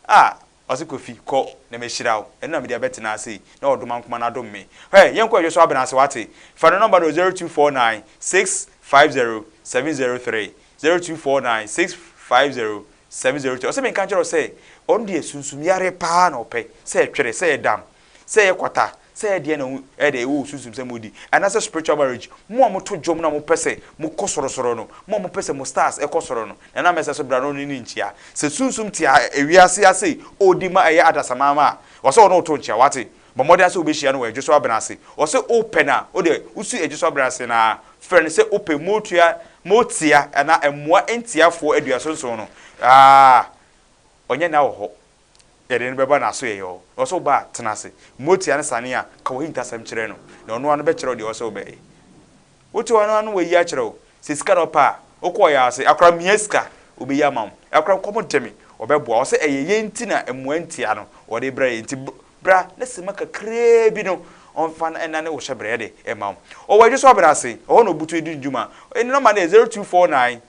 ah ɔsɛ kofi kɔ na mehyira wo ɛno na mede abɛtena ase yi na ɔdom ankoma no adom me hwɛ yɛnkɔ adwa so abena ase wate fa no nɔmba no 0249 650 703 0249 650 702, Ɔsɛ menka nkyerɛ wo sɛ, ɔno deɛ sunsum yareɛ paa na ɔpɛ, sɛ ɛtwere, sɛ ɛyɛ dam, sɛ ɛyɛ kwata, sɛ ɛyɛ deɛn na wo ɛyɛ deɛ ɛwɔ wo sunsum sɛ modi, anaasɛ spiritual marriage, mo a moto dwom na mopɛ sɛ mokɔ sorosoro no, mo a mopɛ sɛ mo stars ɛkɔ soro no, Nana Mensah so bra na ɔne no nkyia. Sɛ sunsum te a ewiase ase ɔredi ma ɛyɛ adasamma a, ɔsɛ ɔne wo to nkyia, wate? Bɔ mmɔden ara sɛ wobɛhyia no wɔ Adwo so Abena ase. Ɔse wopɛ no a, wo deɛ wosi Adwo so Abena ase no ara, frɛ no sɛ wopɛ mootua, mootia anaa mmoa ntiafoɔ aduasonson no. Aah, ɔnyɛ nna wɔ hɔ. Yɛde no bɛba n'asoɛeɛ hɔ. Na ɔse woba a, tena ase. Mootia no sane a, ka w'ahintasɛm kyerɛ no, na ɔno ara no bɛkyerɛ wo deɛ ɛwɔ sɛ wobɛyɛ. Wote hɔ no ara na wayi akyerɛ wo. Sɛ sika na wopɛ a, wokɔ ɔyɛ ase. Akora mehia sika, ɔbɛyi ama wo. Akora nkɔm de me, ɔbɛboa wo. Ɔse ɛyɛ yɛn nti na mmoa ntia no wɔde brɛ yɛn. Nti bra na simma kakraa bi no ɔmfa nnane wo hyɛbrɛ de mma wo. Ɔwɔ Adwo so Abena ase, ɛhɔ na ɔbutu di ne dwuma. Ne nɔma no yɛ 0249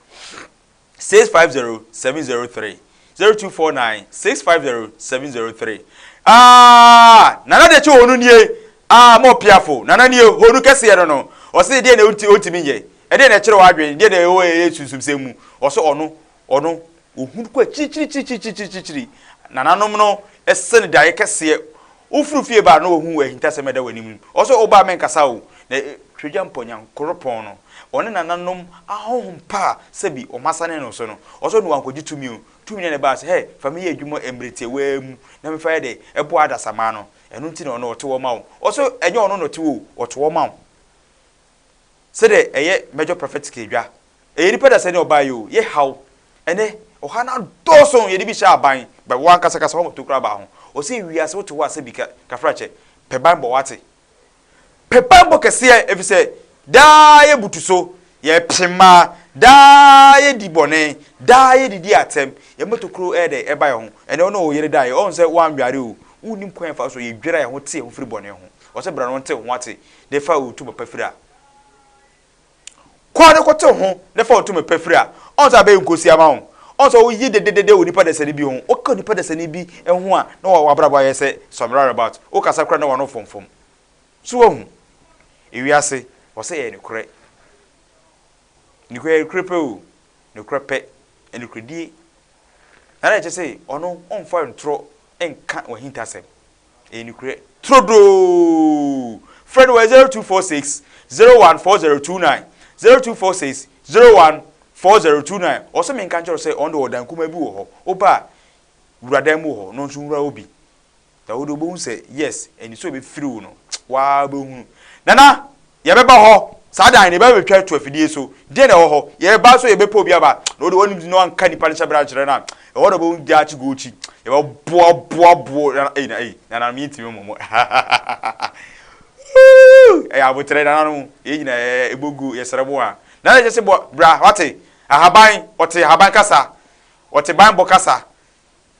650 703 0249 650 703 Ah! Nana deɛ kye honu nie Ah! Mo piafo Nana nie honu kɛseɛ no no Ɔse deɛ na ɔntumi nyɛ Ɛdeɛ na ɛkyerɛ w'adwene Deɛ na ɛwɔ ɛyɛ sunsumsɛm mu Ɔse ɔno ɔno Ohunu kɔ akyirikyirikyirikyirikyiri. Nananom no se no daeɛ kɛseɛ. Wofiri fie ba a na wahu ahintasɛm a ɛda w'anim no. Ɔse wo ba a menkasa o. Na Tweagyampɔ Nyankoropɔn no, ɔne nananom ahonhom pa a sɛbi wɔn asane no so no, ɔse ɔne wɔn ankɔgye tumi o. Tumi no na ɛbaa sɛ, hɛ, fa me yɛ adwuma mmerɛ tiawaa mu na memfa yɛ dɛ, ɛboa adasamma no. Ɛno nti na ɔno ɔte hɔ ma wo. Ɔse ɛnyɛ ɔno na ɔte hɔ o, ɔte hɔ ma wo. Sɛdeɛ ɛyɛ Major Prophet Kedwa Ɛyɛ nipa dasani ɔbaa yi o, yɛ haw ɛnɛ ɔhaw no adɔɔso yɛde bi hyɛ aban but wo ankasa kasa wɔn tokura baa ho ɔsɛ wiase wote hɔ a sɛbi ka kafra kyɛ pɛ banbɔ wate pɛ banbɔ kɛseɛ efisɛ daa yɛ butu so yɛ pema daa yɛ di bɔne daa yɛ didi atɛm yɛ ma tokuro ɛyɛ dɛ ɛba yɛ ho ɛnɛ ɔne ɔyere da yɛ ɔn sɛ wɔanware o wonim kwan fa so yɛ dwira yɛ ho te yɛ ho firi bɔne ho ɔsɛ bra no nte ho ate de fa otu papa firi a Kɔ na kɔtew ho na fa wo tumi pa firi a, ɔn sɛ abɛyɛ nkosi ama wo. Ɔn sɛ woyi dededede wɔ nipa dasani bi ho. Woka nipa dasani bi ho a na w'abrabɔ ayɛ sɛ some roundabout. Wokasa koraa na w'ano fomfom. So wahu? Ewiase, wɔsɛ yɛyɛ nokorɛ. Nokorɛ yɛ nokorɛ pɛ o. Nokorɛ pɛ. Nokorɛdie. Na na ɛkyɛ sɛ ɔno ɔmfa ntorɔ nka w'ahintasɛm. Ɛyɛ nokorɛ turodoo. Frɛ no wɔ 0246 01 4029, 0246 01 4029. Ɔsɛ menka nkyerɛ wo sɛ ɔno deɛ ɔwɔ dan kumaa bi wɔ hɔ. Woba a, wura dan mu wɔ hɔ na ɔno nso nwura hɔ bi. Na wo de wobɛhu sɛ yes, anisɔ a ɛbɛfiri wo no, wo ara wobɛhunu. Nana, yɛbɛba hɔ, saa dan no yɛbɛba bɛtwa ato afidie so. Deɛn na ɛwɔ hɔ? Yɛba nso yɛbɛpɛ obi aba. Na wo de woanim na woanka nnipa no hyɛberɛ ankyerɛ no a, ɛhɔ na wobɛhu gyaakye gookyi. Yɛbɛboaboaboa, nana, ei, na, ei, nananom yɛntumi mmɔ mo. Ɛyɛ aboterɛ, nananom, yɛn nyinaa ɛbɔ gu, yɛsrɛ mo a. Nana kyɛ sɛ bɔ, bra, wate, ahaban, ɔte ahaban kasa, ɔte banbɔ kasa,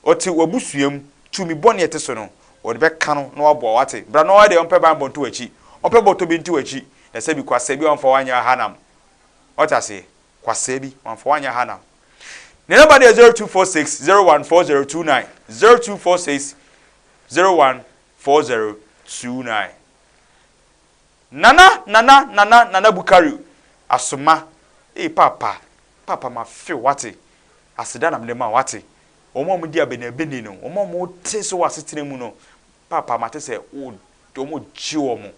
Ɔte w'abusua mu, tumi bɔne a ɛte so no, wɔde bɛka no na waboa wo, wate? Bra na ɔyɛ deɛ ɔmpɛ banbɔ nto w'akyi, ɔmpɛ bɔtɔ bi nto w'akyi, na sɛbi kwasea bi wamfa wo anyɛ ahanam. Wate aseɛ? Kwasea bi wamfa wo anyɛ ahanam. Ne nɔmba no yɛ 0246 014029, 0246 014029. Nana, Nana, Nana, Nana Bukari Asoma, ei paapa, paapa mafe wo, wate? Aseda na mede ma wo, wate? Wɔn a wɔdi abɛniabɛni no, wɔn a wɔte so wɔ asetena mu no, Paapa, mate sɛ wo, wɔgye wɔn.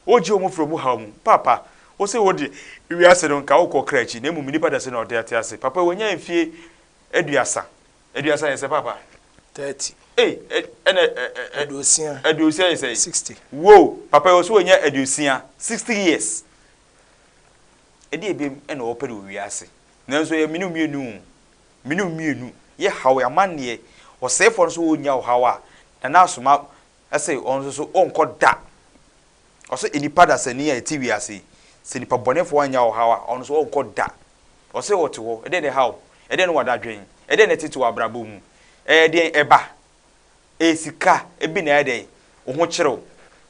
Wogye wɔn firi wɔn haw mu. Paapa, wose wode wiase no nka wokɔ kra akyi, na mmom nnipa da se na ɔde ate ase. Papa, wanya mfie aduasa. Aduasa yɛ sɛ, Paapa? 30. Ei, ɛna ɛ, ɛ, ɛ, Aduosia. Aduosia yɛ sɛ? 60. Wo, papa, wɔ so wanya aduosia, 60 years. Ɛdeɛ ebiem ɛna ɔpɛ no wɔ wiase. Nanso ɛyɛ mene mmienu o. Me ne wo mmienu yɛ haw yɛ amanneɛ ɔsɛefoɔ no nso ɔnnya ɔhaw a Nana Asoma se ɔno nso so ɔnkɔ da ɔse nnipa dasani a ɛte wiase yi sɛ nnipa bɔnefoɔ annya ɔhaw a ɔno nso ɔnkɔ da ɔse ɔte hɔ ɛdeɛn na ɛha wo ɛdeɛn ne w'adadwen ɛdeɛn na ɛtete w'abrabɔ mu ɛyɛ deɛn ɛba ɛyɛ sika bi na ɛyɛ dɛn wo ho kyere wo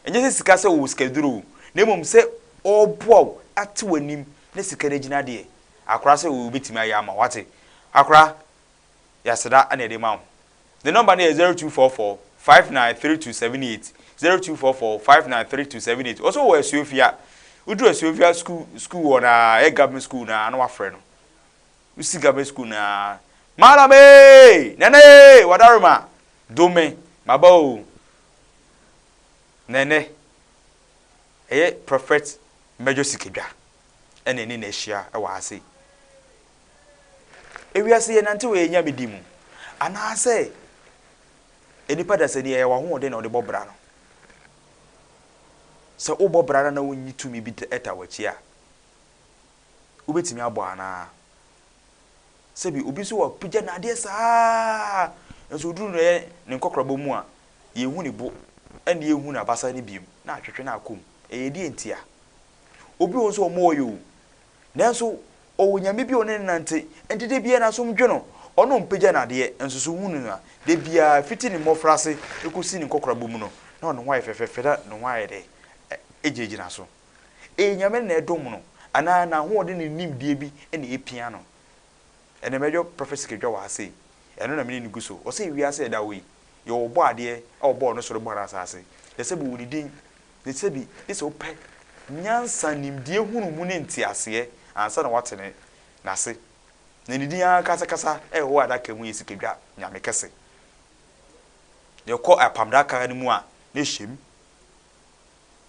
ɛnyɛ sɛ sika sɛ ɔwɔ sikaduro o na mmom sɛ ɔreboa wo ate w'anim na sika no agyina deɛ Akora sɛ wobɛtumi ayɛ ama wo wate. Akora, yɛaseda na yɛde ma wo. Ne nɔmba no yɛ 0244 593278, 0244 593278. Ɔsɛ ɔwɔ Asuofia. Woduru Asuofia school school hɔ no a, ɛyɛ government school no a, na wafrɛ no. Wosi government school no a, Malam ee! Nana ee! Wadaroma! Dome! Maba o! Na ɛnɛ, ɛyɛ Prophet Major Sikadwa. na ɛne no ahyia wɔ ha sei. Ewiase yɛnante wɔ yɛn nyame di mu anaasɛ nnipa dasani ɛyɛ w'ahoɔden na wode bɔ bra no. Sɛ wobɔ bra no na wonnyi tumi bi ta w'akyi a, wobɛtumi abɔ anaa? Sɛbi obi nso wapagya n'adeɛ saa nso oduru no ɛyɛ ne nkɔkorabɔ mu a, yɛnhu ne bo ɛne yɛnhu n'abasa no biom na atwetwe no akɔ mu. Ɛyɛ deɛ ntia? Obi wɔ hɔ nso ɔmmɔɔ yɛ o, nanso ɔwɔ nyame bi a ɔne no nante, nti da biara n'asom dwo no, ɔno ɔmpagya no adeɛ, nso so wohu no a, da biara fiti ne mmɔfraase kɔsi ne nkɔkorabɔ mu no, na ne ho ayɛ fɛfɛɛfɛ na ne ho ayɛ dɛ, ɛgyinagyina so. Ɛyɛ nyame no na ɛdom no, anaa n'ahoɔden ne ne nimdeɛ bi na ɛpia no. Ɛnnɛ mɛdwɔ Prophet Sikadwa wɔ ha sei, ɛno na me ne no gu so. Ɔsɛ wiase a ɛda hɔ yi, yɛwɔ ɔbɔadeɛ a ɔbɔɔ no soro bɔɔ no asase, na sɛbi wɔ ne din, Ne sɛ bi, gye sɛ wopɛ nyansa, nimdeɛ, nhunumu ne nteaseɛ ansa na woate ne n'ase. Na ne din ankasakasa a ɛwɔ adaka mu yɛ Sikadwa Nyame Kɛse. Yɛkɔ Apam Adaka no mu a, na ɛhyɛ mu.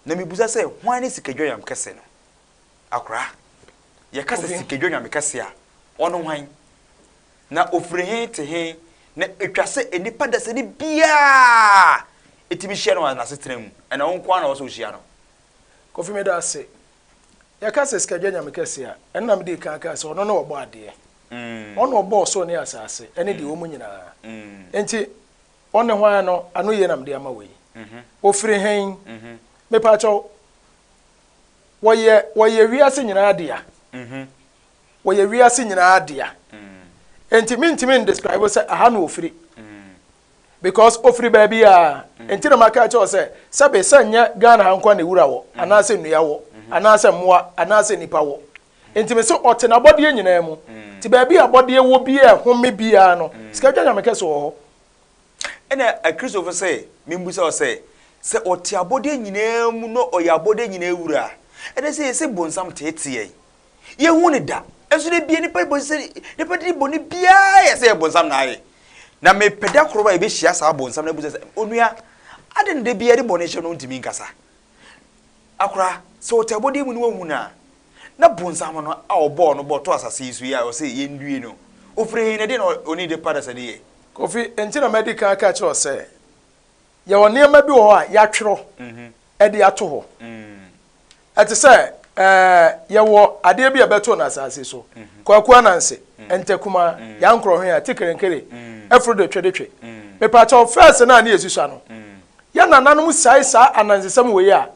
Na mebisa sɛ, hwan ne Sikadwa Nyame Kɛse no? Akora, yɛka sɛ Sikadwa Nyame Kɛse a, ɔno hwan? Na ofiri he te he, na etwa sɛ nnipa dasani biaa tumi hyia no wɔ n'asetena mu, ɛna wo nkoaa na ɔwɔ sɛ ohyia no. Kofi meda ase. Yɛka sɛ Sikadwa Nyame kɛse a, ɛno na medii kan kaa sɛ ɔno ne ɔbɔ adeɛ. Ɔno na ɔbɔɔ ɔsoro ne asase ɛne deɛ ɛwɔ mu nyinaa. Enti ɔne hwan no, ano yie na mede ama wo yi. Ofiri he? Mepaakyɛw, wɔyɛ wɔyɛ wiase nyinaa dea. Wɔyɛ wiase nyinaa dea. Enti mentumi ndescribe sɛ aha na ofiri. Because ofiri baabi a. Enti na maka akyerɛ wo sɛ, sɛbe sɛ nyɛ Ghana ha nko na ewura wɔ, anaasɛ nnua wɔ, anaasɛ mmoa, anaasɛ nnipa wɔ. Nti me se ɔte n'abɔdeɛ nyinaa mu. Nti baabi a abɔdeɛ wɔ biara a ɛhome biara no, Sikadwa Nyame Kɛse wɔ hɔ. Ɛnna Akristofo se, Mimmisa wo sɛ, sɛ ɔte abɔdeɛ nyinaa mu na ɔyɛ abɔdeɛ nyinaa wura a, ɛnde sɛ yɛse bonsam teetee yɛn? Yɛnhu no da. Nso da biara nnipa bɔ sɛ nnipa de bɔne biara yɛ sɛ yɛ bonsam na ayɛ. Na mepɛ da koro a yɛbɛhyia saa bonsam no abusa sɛ, onua, adɛn na da biara de bɔne hyɛ no ntumi nkasa? Akora, sɛ ɔte abɔdeɛ mu na wahu no a, na bonsam no a ɔbɔɔ no bɔɔ too asase yi so yi a ɔse yɛndue no, ɔfiri he na ɛdeɛn na ɔne de padasani yɛ? Kofi, enti na madi kan aka akyerɛ wo sɛ, yɛwɔ nneɛma bi wɔ hɔ a yɛatwerɛ de ato hɔ. Ɛte sɛ yɛwɔ adeɛ bi a ɛbɛtoo no asase so, Kwaku Ananse, Ntakumaa, Yankorɔhwea, Tikerenkere, Afuro de Twedetwe. Mepakyɛw, first no a ne yɛsusua no, yɛn nananom siae saa anansesɛm wei a,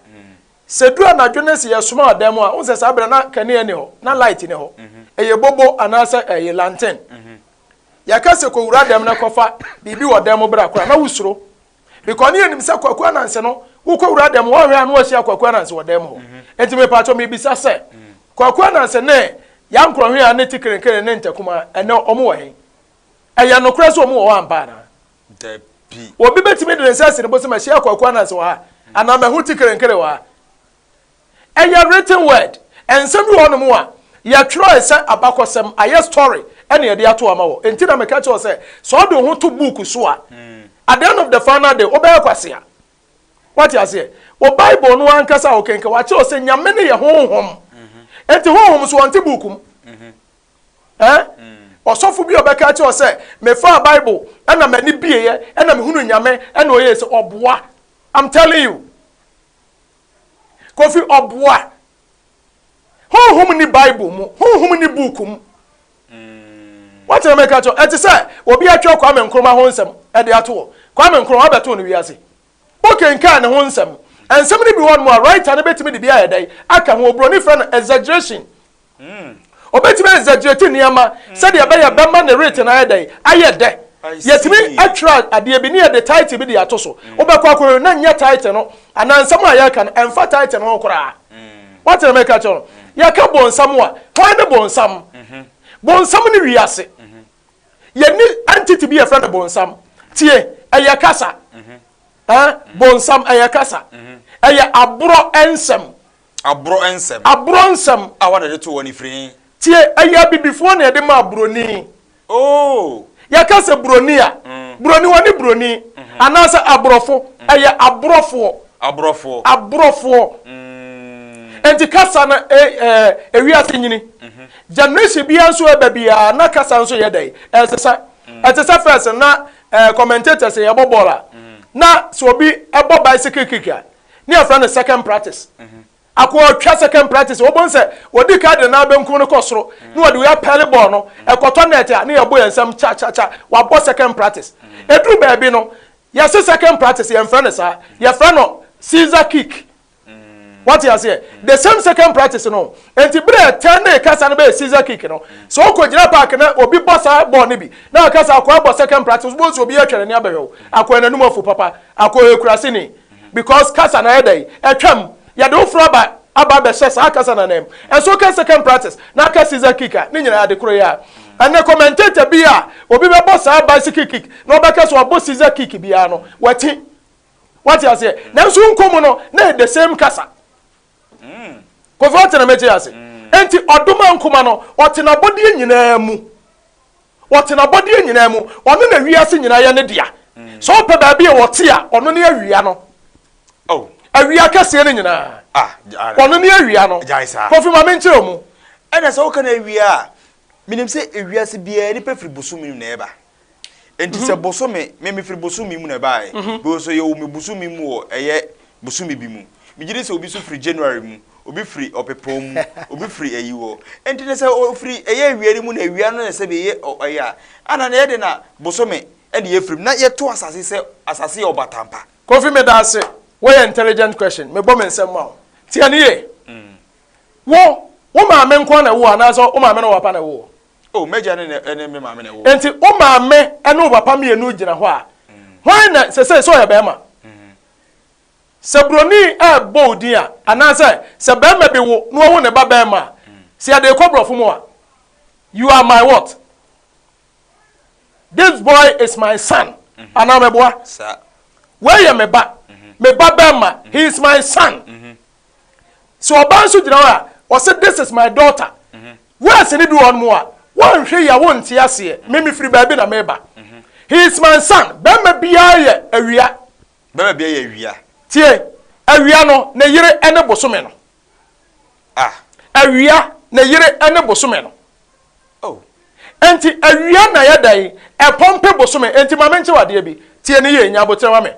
sɛ duru anadwo ne sɛ yɛsoma ɔdan mu a, wohu sɛ saa berɛ na kanea nni hɔ, na light nni hɔ. Ɛyɛ bobo anaasɛ ɛyɛ lantern. Yɛka sɛ kɔwura dɛm na kɔfa biribi wɔ dan mu bra koraa na wosuro. Because ne yɛnim sɛ Kwaku Ananse no, wokɔwura dɛm wɔhwɛ a na wahyia Kwaku Ananse wɔ dɛm hɔ. Nti mepatwɔ mebisa sɛ, Kwaku Ananse ne Yankorɔhwea ne Tikerenkere ne Ntakuma ɛnɛ wɔn wɔ he? Ɛyɛ nokorɛ sɛ wɔn wɔ hɔ ampa anaa? Dabi. Obi bɛtumi de ne nsa asi ne bo sɛ mahyia Kwaku Ananse wɔ ha anaa mahu Tikerenkere wɔ ha? Ɛyɛ written word. Nsɛm bi wɔ hɔnom a, yɛtwerɛe sɛ abakɔsɛm, ayɛ story ɛna yɛde ato ama wɔ. Enti na meka kyerɛ wo sɛ, sɛ wode wo ho to book so a, at the end of the final day, wobɛyɛ kwasea. Woate aseɛ? Wo Bible no ankasa a wokenkan, wɔakyerɛ wo sɛ Nyame no yɛ honhom. Enti honhom nso wɔnte book mu. Eh? Ɔsɔfo bi a ɔbɛka akyerɛ wo sɛ, mefaa Bible ɛna m'ani bieeɛ, ɛna mehunu Nyame, ɛna ɔyɛɛ sɛ, ɔboa. I'm telling you. Kofi ɔboa. Honhom ni Bible mu, honhom ni book mu. Wate na mɛka kyerɛ ɛte sɛ obi atwerɛ Kwame Nkrumah ho nsɛm ɛde ato hɔ. Kwame Nkrumah wabɛto no wiase. Wokenkan ne ho nsɛm. Nsɛm no bi wɔ hɔ nom a writer no bɛtumi de bi ayɛ dɛn aka ho. Oburoni frɛ no exaggeration. Obetumi exaggerate nneɛma sɛdeɛ ɛbɛyɛ bɛma ne rate no ayɛ dɛn? Ayɛ dɛ. Yɛtumi atwerɛ adeɛ bi ne yɛde title bi de ato so. Wobɛkɔ akɔhwɛ na nyɛ title no anaa nsɛm a yɛreka no ɛmfa title no ho koraa. Wate na mɛka kyerɛ no? Yɛka bonsam a, hwan ne bonsam? Bonsam ne wiase. Yɛni entity bi yɛfrɛ no bonsam. Tie, ɛyɛ kasa. Bonsam ɛyɛ kasa. Ɛyɛ aborɔ nsɛm. Aborɔ nsɛm. Aborɔ nsɛm. A wɔn na ɛde to wɔn firi he? Tie, ɛyɛ abibifoɔ na ɛde maa buroni. Oh! Yɛka sɛ buroni a, buroni wɔne buroni, anaasɛ aborɔfo, ɛyɛ aborɔfoɔ. Aborɔfoɔ. Aborɔfoɔ. Enti kasa no, e, ɛ, ewiase nyini. Generation biara nso ɛba biara, na kasa nso yɛ dɛn? Ɛsesa. Ɛte sɛ first na eh, commentators yɛbɔ bɔɔl a, na sɛ obi ɛbɔ bicycle kick a, ne yɛfrɛ no second practice. Akoa ɔtwa second practice, wobɛhu sɛ wɔdi ka de ne nan benkum no kɔ soro na wɔde wei apɛle bɔɔl no, ɛkɔtɔ net a ne yɛbɔ yɛn nsam kya kya kya, wabɔ second practice. Ɛduru baabi no, yɛse second practice, yɛmfrɛ no saa, yɛfrɛ no Caesar kick. Wate aseɛ? The same second practice no. Enti berɛ a ɛtɛn ne kasa no bɛyɛ Caesar kick no, sɛ wokɔgyina park na obi bɔ saa bɔɔl no bi na ɔka sɛ akoa bɔ second practice, wobɛhu sɛ obi atwa n'ani abɛhwɛ wo. Akoa n'anum afu papa. Akoa ɔyɛ kuraseni. Because kasa no ayɛ dɛn? Atwam. Yɛde wo foro aba aba abɛhyɛ saa kasa no ananmu. Ɛnso woka second practice na aka scissor kick a, ne nyinaa ade koro yi ara. Ɛnnɛ commentator bi a obi bɛbɔ saa bicycle kick na ɔbɛka sɛ wabɔ scissor kick biara no, wati. Wate aseɛ? Nanso nkɔ mu no, na ɛyɛ the same kasa. Kofi ɔte na mɛkyɛ ase. Enti ɔdom ankoma no, ɔte n'abɔdeɛ nyinaa mu. Ɔte n'abɔdeɛ nyinaa mu. Ɔno na wiase nyinaa yɛ ne dea. Sɛ wopɛ baabi a ɔte a, ɔno ne awia no. Oh. Awia kɛseɛ no nyinaa. Ah, ɔno ne awia no. Gyae saa. Kofi ma menkyerɛ mu. Ɛna sɛ woka no awia a, menim sɛ ewiase biara nipa firi bosome mu na ɛba. Enti sɛ bosome, me mefiri bosome mu na ɛbaeɛ, because yɛwɔ me bosome mu wɔ ɛyɛ bosome bi mu. Megye di sɛ obi nso firi January mu, obi firi Ɔpɛpɔn mu, obi firi ayi hɔ. Enti no sɛ ofiri ɛyɛ awia no mu na awia no na sɛbi ɛyɛ ɛyɛ a, ana na ɛyɛ de na bosome ɛna yɛfiri mu na yɛto asase sɛ asase yɛ ɔbatampa. Kofi medaase, woyɛ intelligent question, mebɔ me nsam ma wo. Tie no yie. Wo, wo maame nko ara na ɛwoo wo anaasɛ wo maame ne wo papa na ɛwoo wo? Oh, m'agya ne ne me maame na ɛwoo. Enti wo maame ne wo papa mmienu gyina hɔ a, hwan na sesei sɛ ɔyɛ barima? Sɛ buroni rebɔ wo din a, anaasɛ sɛ barima bi wo na wawo ne ba barima a, Sɛ yɛde rekɔ borɔfo mu a, you are my what? This boy is my son. Mhm. Anaa mɛboa? Wei yɛ me ba. Mhm. Me ba bɛrima. Mhm. He is my son. Sɛ ɔbaa nso gyina hɔ a, ɔsɛ this is my daughter. Words no bi wɔ mu a, wɔnhwɛ yi a wonte aseɛ. Me mefiri baabi na meba. He is my son. Bɛrima biara yɛ awia. Bɛrima biara yɛ awia. Tie, awia no, ne yere ne bosome no. Ah. Awia, ne yere ne bosome no. Oh. Enti awia na yɛ dɛn? Ɛpɔmpe bosome. Enti ma menkyɛ wo adeɛ bi. Tie no yie, nya aboterɛ ma me.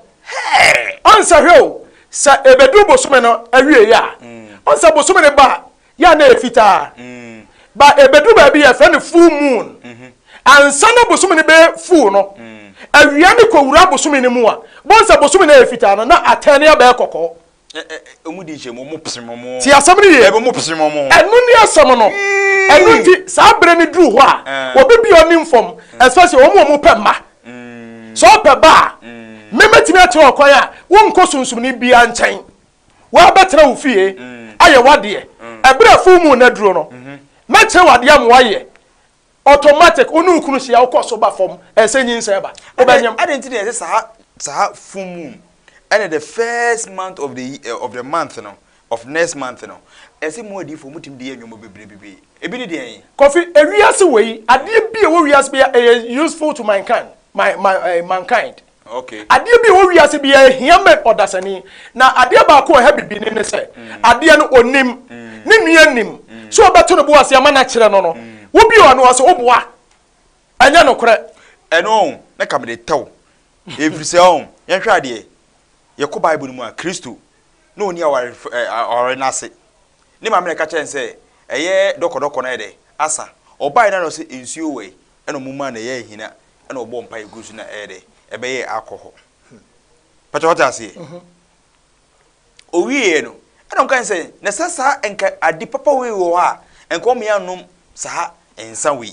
Ɔnsɛ hwɛ o, sɛ ɛbɛduru bosome no awieeɛ a, ɔnsɛ bosome no ba a, yɛ a na ɛyɛ fitaa. Ba ɛbɛduru baabi yɛfrɛ no full moon. Ansa na bosome no bɛyɛ full no, awia no kɔwura bosome no mu a, bohu sɛ bosome no ayɛ fitaa no, na atɛne abɛyɛ kɔkɔɔ. Ɔmo di nhyɛmu, ɔmo pem ɔmo. Tie asɛm no yie. Dabi, ɔmo pem ɔmo ho. Ɛno ne asɛm no. Ɛno nti, saa berɛ no duru hɔ a, obi bi a ɔnim fam, especially wɔn a wɔpɛ mma. Sɛ ɔpɛ ba a, me mɛtumi akyerɛ ɔkwan a wonkɔ sunsumni biara nkyɛn. Woabɛtena wo fie ayɛ w'adeɛ. Ɛberɛ a full moon no aduro no, mɛkyerɛ wo adeɛ ama woayɛ. Automatic, wo ne wo kunu hyia, wokɔ so ba fam, ɛsɛ nyinsɛn ba. Wobɛnyem. Adɛn nti na yɛsɛ saa saa full moon ɛne the first month of the of the month no of next month no ɛsɛ mu adiifoɔ mo tumi de yɛ nneɛma bebree bebree ebi ne deɛn? Kofi, ewiase wei, adeɛ bi a ɛwɔ wiase biara ɛyɛ useful to mankind, my my eh, mankind. Okay. Adeɛ bi a ɛwɔ wiase biara ɛhia ma ɔdasani. Na adeɛ baako a ɛha bibini ne sɛ, adeɛ no ɔnim, ne nua nim, sɛ ɔbɛto ne bo ase ama no akyerɛ no no, wobie ɔno ɔse woboa. Ɛnyɛ nokorɛ. Ɛno ɔn, na ka mede tɛ wo. Ɛfiri sɛ ɔn, yɛnhwɛ adeɛ, yɛkɔ Bible no mu a, Kristo, na ɔnni aware ɛ, aware no ase. Ne maame na ɛka kyerɛɛ no sɛ, ɛyɛ dɔkɔdɔkɔ no ayɛ dɛ, asa. Ɔbaeɛ no na ɔse nsuo wɔ he? Ɛna ɔmo maa no ɛyɛɛ ahina ɛna ɔbɔɔ mpaeɛ guu so na ɛyɛ dɛ ɛbɛyɛɛ alcohol. Pakyɛ wate aseɛ? Owieɛ no ɛna ɔmo kae sɛ na sɛ saa nka ade papa wei wɔ hɔ a nka ɔmo yɛ anom saa nsa wei.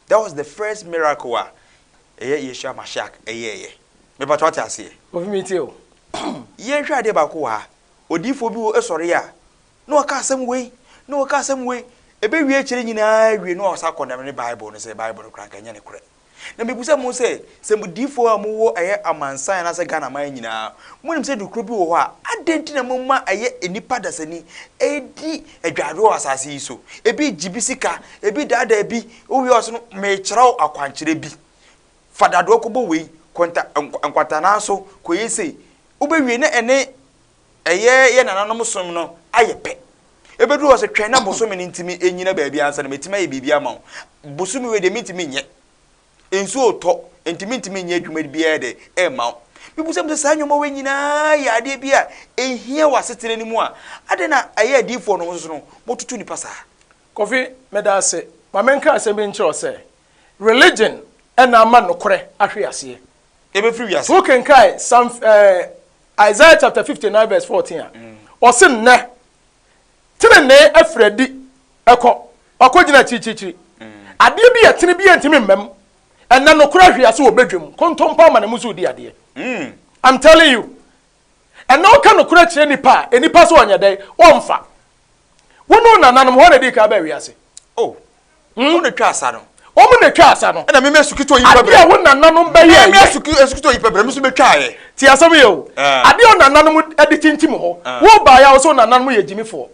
That was the first miracle a ɛyɛ Yeshua Mashiach ɛyɛɛyɛ. Mepakyɛ wate aseɛ? Kofi me tie o. Yɛnhwɛ adeɛ baako wɔ ha. Odiyifoɔ bi wɔ sɔre a na waka asɛm wei, na waka asɛm wei, ɛbɛwie akyire nyinaa awie na wasan akɔndɛm ne Bible no sɛ Bible no koraa nka ɛnyɛ nokorɛ. Na mebisa mo sɛ, sɛ mo diifoɔ a mowɔ ɛyɛ amansan anaasɛ Ghana man nyinaa, monim sɛ dukuro bi wɔ hɔ a, adɛn nti na moma ɛyɛ nnipa dasani ɛredi adwaadwoɔ wɔ asase yi so? Ebi gye bi sika, ebi daadaa bi, wowie ɔso no, merekyerɛ wo akwankyerɛ bi. Fa dadoɔ kɔbɔ wei, kɔnta, nkwatanaa so, kɔyɛ sei. Wobɛwie na ɛne ɛyɛ yɛn nananom som no ayɛ pɛ. Ɛbɛduru hɔ sɛ, twɛn na bosome no ntumi nnyina baabi ansa na matumi ayɛ biribi ama wo. Bosome wei deɛ mentumi nyɛ. Nsuo retɔ, nti mentumi nyɛ adwuma biara dɛ ɛmma wo. Mebisa mu sɛ saa nneɛma wei nyinaa yɛ adeɛ bi a ɛhia wɔ asetena no mu a, adɛn na ɛyɛ adiyifoɔ no nso no mototo nnipa saa? Kofi, meda ase. Ma menka asɛm bi nkyerɛ wo sɛ, religion na ama nokorɛ ahwe aseɛ. Ɛbɛfiri wiase. So wokenkae Psalm eh, Isaiah chapter 59 verse 14 a, ɔse nnɛ tenenee afiri adi ɛkɔ, wakɔgyina akyirikyirikyiri. Adeɛ bi a ɛtene bi ntumi mma mu. Ɛnnɛ nokorɛ ahwe ase wɔ badwam, kontompo ama ne mu so redi adeɛ. I'm telling you. Ɛnnɛ woka nokorɛ kyerɛ nipa a, nnipa sɛ ɔnyɛ dɛn? Ɔmfa. Wo ne wo nananom, hwan na ɛdii kan baa wiase? Oh, wɔn na etwa asa no. Wɔn na etwa asa no. Ɛna mímí asukitɔ yi pɛ brɛ. Adeɛ a wo nananom bɛyɛ yɛ. Mímí asukitɔ yi pɛ brɛ, mi nso bɛ twa yɛ. Ti asɛm yɛ o. Adeɛ a wo nananom de tintim hɔ. Wo baa yɛ a wo sɛ wo nananom yɛ gyimifoɔ.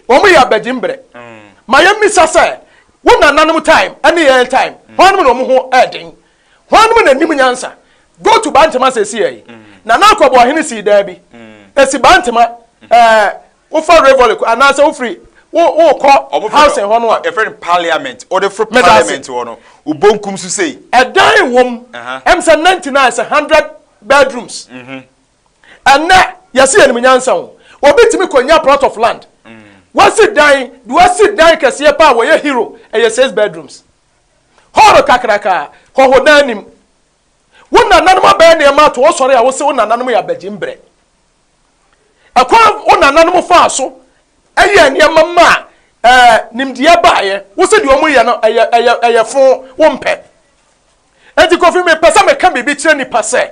Wɔn yɛ abɛgyimbrɛ. Ma yɛn misa sɛ, wo nananom time ɛne yɛn time, hwannom na wɔn ho ɛɛden? Hwannom na nim nyansa? Go to Bantama seesei yi. Nana Akwaboahene sii dan bi. Esi Bantama ɛɛ wofa Rivoli anaasɛ wofiri wo wokɔ housing hɔ no a. Yɛfrɛ no parliament. Wode foro parliament hɔ no, wo bonkum so sei. Ɛdan wɔ mu. Ɛm sɛ 99 sɛ 100 bedrooms. Ɛnnɛ yɛse yɛnim nyansa o. Obi tumi kɔnya plot of land. Wasi dan, deɛ wasi dan kɛseɛ paa wɔyɛ hero, ɛyɛ six bedrooms. Hall kakraka, hɔhodan nim. Wo nananom abɛyɛ nneɛma ato wosɔre a wose wo nananom yɛ abagyimbrɛ. Ɛkwan wo nananom faa so yɛɛ nneɛma maa ɛɛ nimdeɛ baeɛ, wose deɛ wɔn yɛ no ɛyɛ ɛyɛ ɛyɛ fo, wompɛ. Enti Kofi mepɛ sɛ meka biribi kyerɛ nnipa sɛ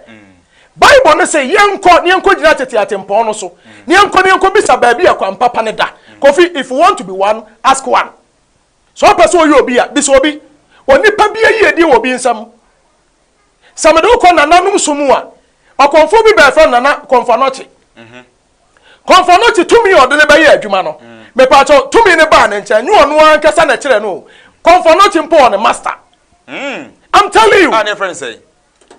Bible no se yɛnkɔ na yɛnkɔgyina tete atempɔn no so na yɛnkɔ na yɛnkɔbisa baabi a kwan papa no da. Kofi, if you want to be one, ask one. Sɛ wopɛ sɛ woyɛ obi a, bisa obi. Onipa bi ayiedie wɔ obi nsam. Sɛ mede wo kɔ nananom som mu a, ɔkɔmfoɔ bi bɛɛfrɛ no Nana Kɔmfoanɔkye. Kɔmfoanɔkye tumi a ɔde no bɛyɛ adwuma no, mepaakyɛw, tumi no baa ne nkyɛn, nyɛ ɔno ankasa na ɛkyerɛɛ no o. Kɔmfoanɔkye mpo wɔ ne master. I'm telling you. A ne yɛfrɛ no sɛn?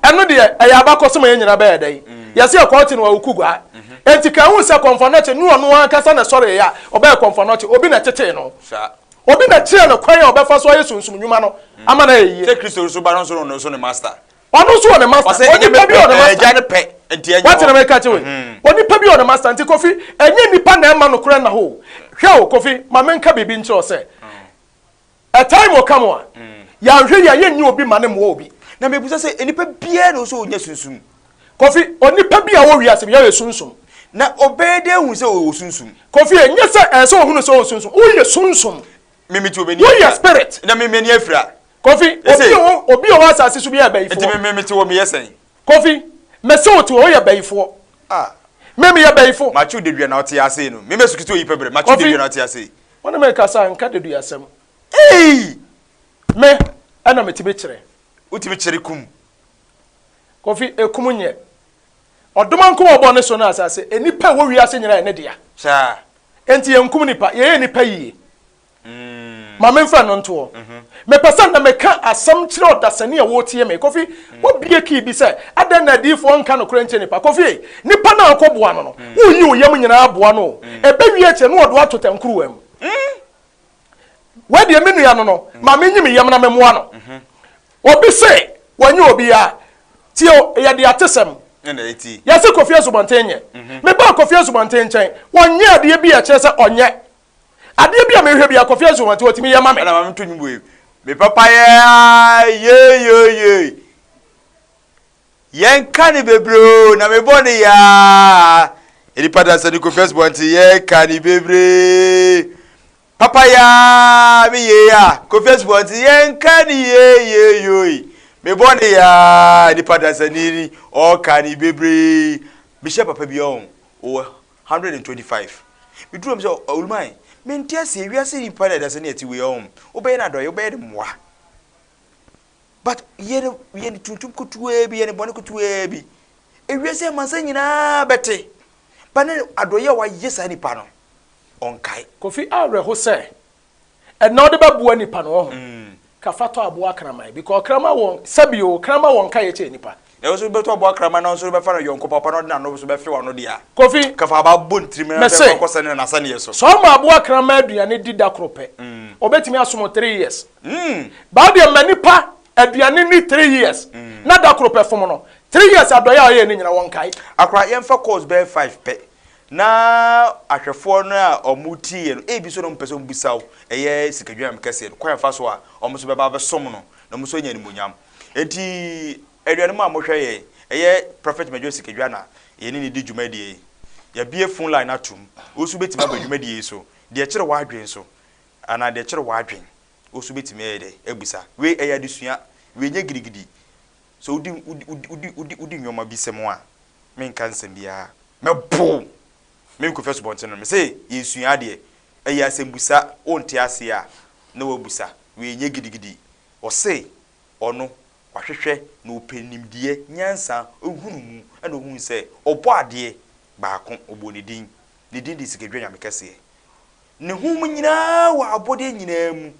Ɛno deɛ, ɛyɛ abakɔsɛm a yɛn nyinaa bɛyɛ dɛn? Yɛse yɛkɔɔ te no awuku gua. Enti ka hu sɛ Kɔmfoanɔkye ne ɔno ankasa na ɛsɔreeɛ a ɔbɛyɛ Kɔmfoanɔkye. Obi na ɛtetee no. Obi na ɛkyerɛɛ no kwan a ɔbɛfa so ayɛ sunsum nnwuma no ama no ayɛ yie. Sɛ Kristo nso ba no nso no nso ne master. Ɔno nso wɔ ne master. Ɔsɛ ɛnyɛ Onipa bi wɔ ne master. Agya no pɛ nti ɛnyɛ Wate na hɔ. meka kyerɛ wo yi? Onipa bi wɔ ne master. Nti Kofi, ɛnyɛ nnipa na ɛma nokorɛ nna hɔ o. Hwɛ o, Kofi, ma menka biribi nkyerɛ wo sɛ, A time will come a yɛanhwɛ yie a yɛnni obi ma no mmoa obi. Na mebisa sɛ, nnipa biara na ɔsɛ ɔnya sunsum? Kofi, onipa bi a ɔwɔ wiase biara yɛ sunsum. Na ɔbɛyɛ dɛn ahu sɛ ɔwɔ sunsum? Kofi, ɛnyɛ sɛ ɛsɛ sɛ ɔhunu sɛ ɔwɔ sunsum. Woyɛ sunsum. Me mete wɔ m'ani afira. Woyɛ spirit. Na me m'ani afira. Kofi, obi a ɔwɔ obi a ɔwɔ asase so biara yɛ bayifoɔ. Nti me me mete wɔ meyɛ sɛn? Kofi, mese wote hɔ woyɛ bayifoɔ. Ah. Me meyɛ bayifo. Makyew dedua na ɔte ase no. Me mɛsu ketewa yi pɛ brɛ. Makyew dedua na ɔte ase. Wo ne me kasa a, nka deduasɛm. Eii! Me ɛna metumi kyerɛ. Wotumi kyere kum. Kofi, ekum nyɛ. Ɔdomankoma a ɔbɔɔ ne soro ne asase, nnipa a ɛwɔ wiase nyinaa yɛ ne dea. Saa. Enti yɛnkum nnipa, yɛyɛ nnipa yie. Ma memfa ɛno nto hɔ. Mepɛ sɛ nnɛ meka asɛm kyerɛ ɔdasani a ɔretie me. Kofi, woabue key bi sɛ, adɛn na adiyifoɔ nka nokorɛ nkyerɛ nnipa? Kofi ei, nipa no a wokɔboa no no, woreyi wo yam nyinaa aboa no o, ɛbɛwie akyire no na wɔde wo ato tɛnkuruwa mu. Wei deɛ me nua no no, ma menyi me yam na memmoa no. Obi se wanyɛ obiara. Tie o, yɛde atesɛm. Yɛse Kofi Asubɔnten nyɛ. Mebaa Kofi Asubɔnten nkyɛn, ɔnyɛ adeɛ bi a ɛkyerɛ sɛ ɔnyɛ. Adeɛ bi a mehwɛ biara Kofi Azuma nti ɔtumi yɛ ma me. Ɛna ma me to nwom wei. Me papa yɛ aa yeyoyoy Yɛn ka ne bebree oo na me bɔ ne yaa Nipa dasani Kofi Azuma nti yɛn ka ne bebree Papa yɛ aa me yee a Kofi Azuma nti yɛn ka ne yeyoyoy Me bɔ ne yaa Nipa dasani ni ɔka ne bebree Mehyia papa bi ɔn ɔwɔ 125. Meduru hɔ mesɛ, Oluman, mente aseɛ, wiase nnipa na ɛda sɛnea ɛte wei ɔho, wobɛyɛ no adɔeɛ, wobɛyɛ no mmoa. But yɛ no, yɛ no tuntum ketewaa bi, yɛ no bɔne ketewaa bi. Ewiase amansan nyinaa bɛte. But ne adɔeɛ a wayɛ saa nipa no, ɔnkae. Kofi awerɛho sɛ Ɛna ɔde bɛboa nipa no ɔho ka fa tɔ aboa kraman because kraman wɔ sɛbi o kraman wɔ nkaeɛ kyɛn nipa. Na wo nso bɛtɔ aboa kraman na wo nso bɛfa no yɔnko papa na ɔde n'ano nso bɛfe w'ano deɛ a. Kofi. Ka fa aba bɔ ne tirim na Mese. bɛfa kɔ sɛne no n'asɛneɛ so. Sɛ ɔma aboa kraman aduane di da koro pɛ ɔbɛtumi asom wo three years. But wo deɛ ma nipa aduane nni three years na da koro pɛ fom no three years adɔeɛ a ɔyɛɛ no nyina wɔnkae. Akora yɛmfa course bɛyɛ five pɛ Na ahwɛfoɔ no a wɔtieɛ no, ebi nso na wɔpɛ sɛ wɔbisa wo, ɛyɛ sikadwumayɛm kɛseɛ no, kwan a ɛfa so a wɔn nso bɛba abɛsom no, na wɔn nso anya animuonyam. Enti, anuanom a mohwɛ yɛn, ɛyɛ Prophet Major Sikadwa na yɛne no di dwumadie yi. Yɛabue phone line no atom. Wo nso wobɛtumi aba dwumadie yi so. Deɛ ɛkyere w'adwene so, anaa deɛ ɛkyere w'adwene, wo nso wobɛtumi ayɛ dɛ abisa. Wei ɛyɛ adesua, wei nyɛ gidigidi. Sɛ wodi, wodi, wodi, wodi, wodi nneɛma bi sɛm a, menka nsɛm biara. Mɛbo wo! Me Kofi Asubɔnten no, mese yɛresua adeɛ. Ɛyɛ asɛmbusa, wonte aseɛ a na woabusa. Wei nyɛ gidigidi. Ɔse ɔno wahwehwɛ na ɔpɛ nimdeɛ, nyansa, nhunumu ɛna ɔhunu sɛ ɔbɔ adeɛ baako, ɔbɔɔ ne din. Ne din de Sikadwa Nyame Kɛseɛ. Ne hom nyinaa wɔ abɔdeɛ nyinaa mu,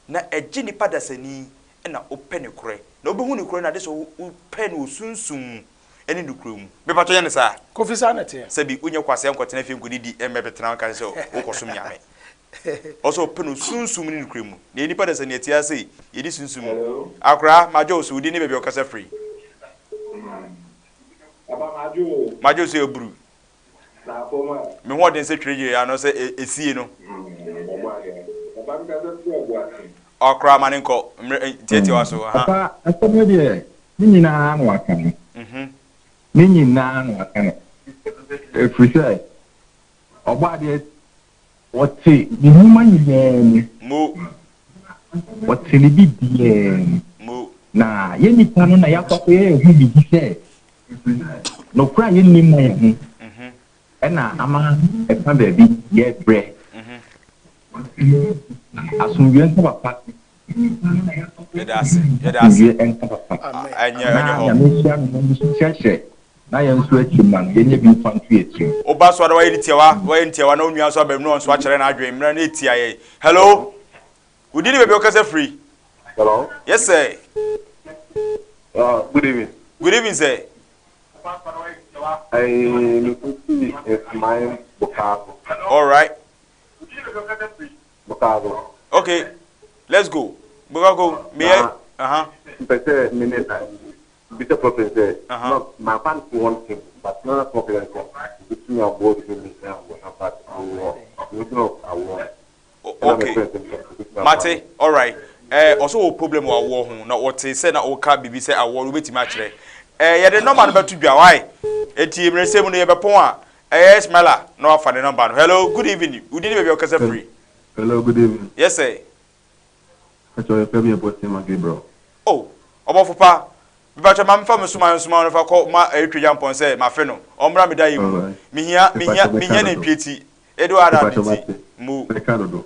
na ɛgye nipa dasani na wopɛ nokorɛ, na wobɛhu nokorɛ no ade sɛ wopɛ no wɔ sunsum mu ne nokorɛ mu. Mepatwɔ yɛ no saa. Kofi saa na ɛteɛ. Sɛbi wonyɛ kwasea nkɔtena fie nkɔdidi mmɛbetena hɔ nka sɛ wokɔsom Nyame. Ɔsɛ ɔpɛ no sunsum ne nokorɛ mu. Na yɛ nipa dasani yɛte ha sei, yɛdi sunsum mu. Akoraa, madwo wo so, wo din ne baabi a wokasa firi? Papa madwo wo. Madwo wo so aburu. Me ho ɔden sɛ twerɛdwerɛ ano sɛ esie no. Ɔkora ma ne nkɔ mmerɛ tiatia wa so. Papa asɛm no deɛ ne nyinaa na waka no. Ne nyinaa na waka no. Ɛfiri sɛ ɔbɔ adeɛ ɔte ne nnwuma nyinaa mu. Mo. Ɔte ne biribiara mu. Mo. Na yɛn nipa no na yɛakɔ akɔyɛ yɛn ho biribi sɛ Nokorɛ a yɛnnim ma yɛn ho na ama ɛfa baabi yɛbrɛ. Asomdwoeɛ nka papa. Yɛda ase. Yɛda ase. Asomdwoeɛ nka papa. Ɛnyɛ ɛnyɛ Na hɔ. Nyame nhyira no na ɔno nso nkyerɛkyerɛ na yɛn nso akyiri mma no yɛnyɛ bi mfa nto yɛn tirim. Woba so a na wayɛ ne tiawa, wayɛ ne tiawa na onua nso aba mu na ɔno nso akyerɛ n'adwene. Mmerɛ no etia yɛn. Hello. Wo din ne baabi a wokasa firi? Hello. Yes sir. Good evening. Good evening sir. Ɛɛ, mekɔsi Nsuman Bokaado. All right. Bokaado. Okay, let's go. Bokaako, meyɛ. Uh-huh. Mpɛ sɛ me ne na bisa prophet sɛ, na mafa no one thing, but na prophet sɛ, obetumi aboɔ bi mi na wɔ na but wɔ wɔ awoɔ. Okay mate alright eh, ɔsɛ wɔ problem wɔ awoɔ ho na ɔte sɛ na ɔka biribi sɛ awoɔ no wobɛtumi akyerɛ eh, yɛde nɔmba no bɛto dwa wae eti mmerɛsɛ mu no yɛbɛpɔn a ɛyɛ Ismaila na wafa ne nɔmba no. Hello, good evening, wodi ne baabi a wokasa firi? Hello, good evening. Yes sir. Pacho yɛfrɛ me Ɔbɔsema Gabriel. Oh, ɔbɔfo pa, mepakyɛ ma memfa me soma nsoma no fa kɔ ma Eritrea-Gyampɔn sɛ mafe no, ɔmmra me da yi mu. Mehia, mehia, mehia nantwie ti. Eduard Mepakyɛ Abiti, mate, mo. mɛka dodo.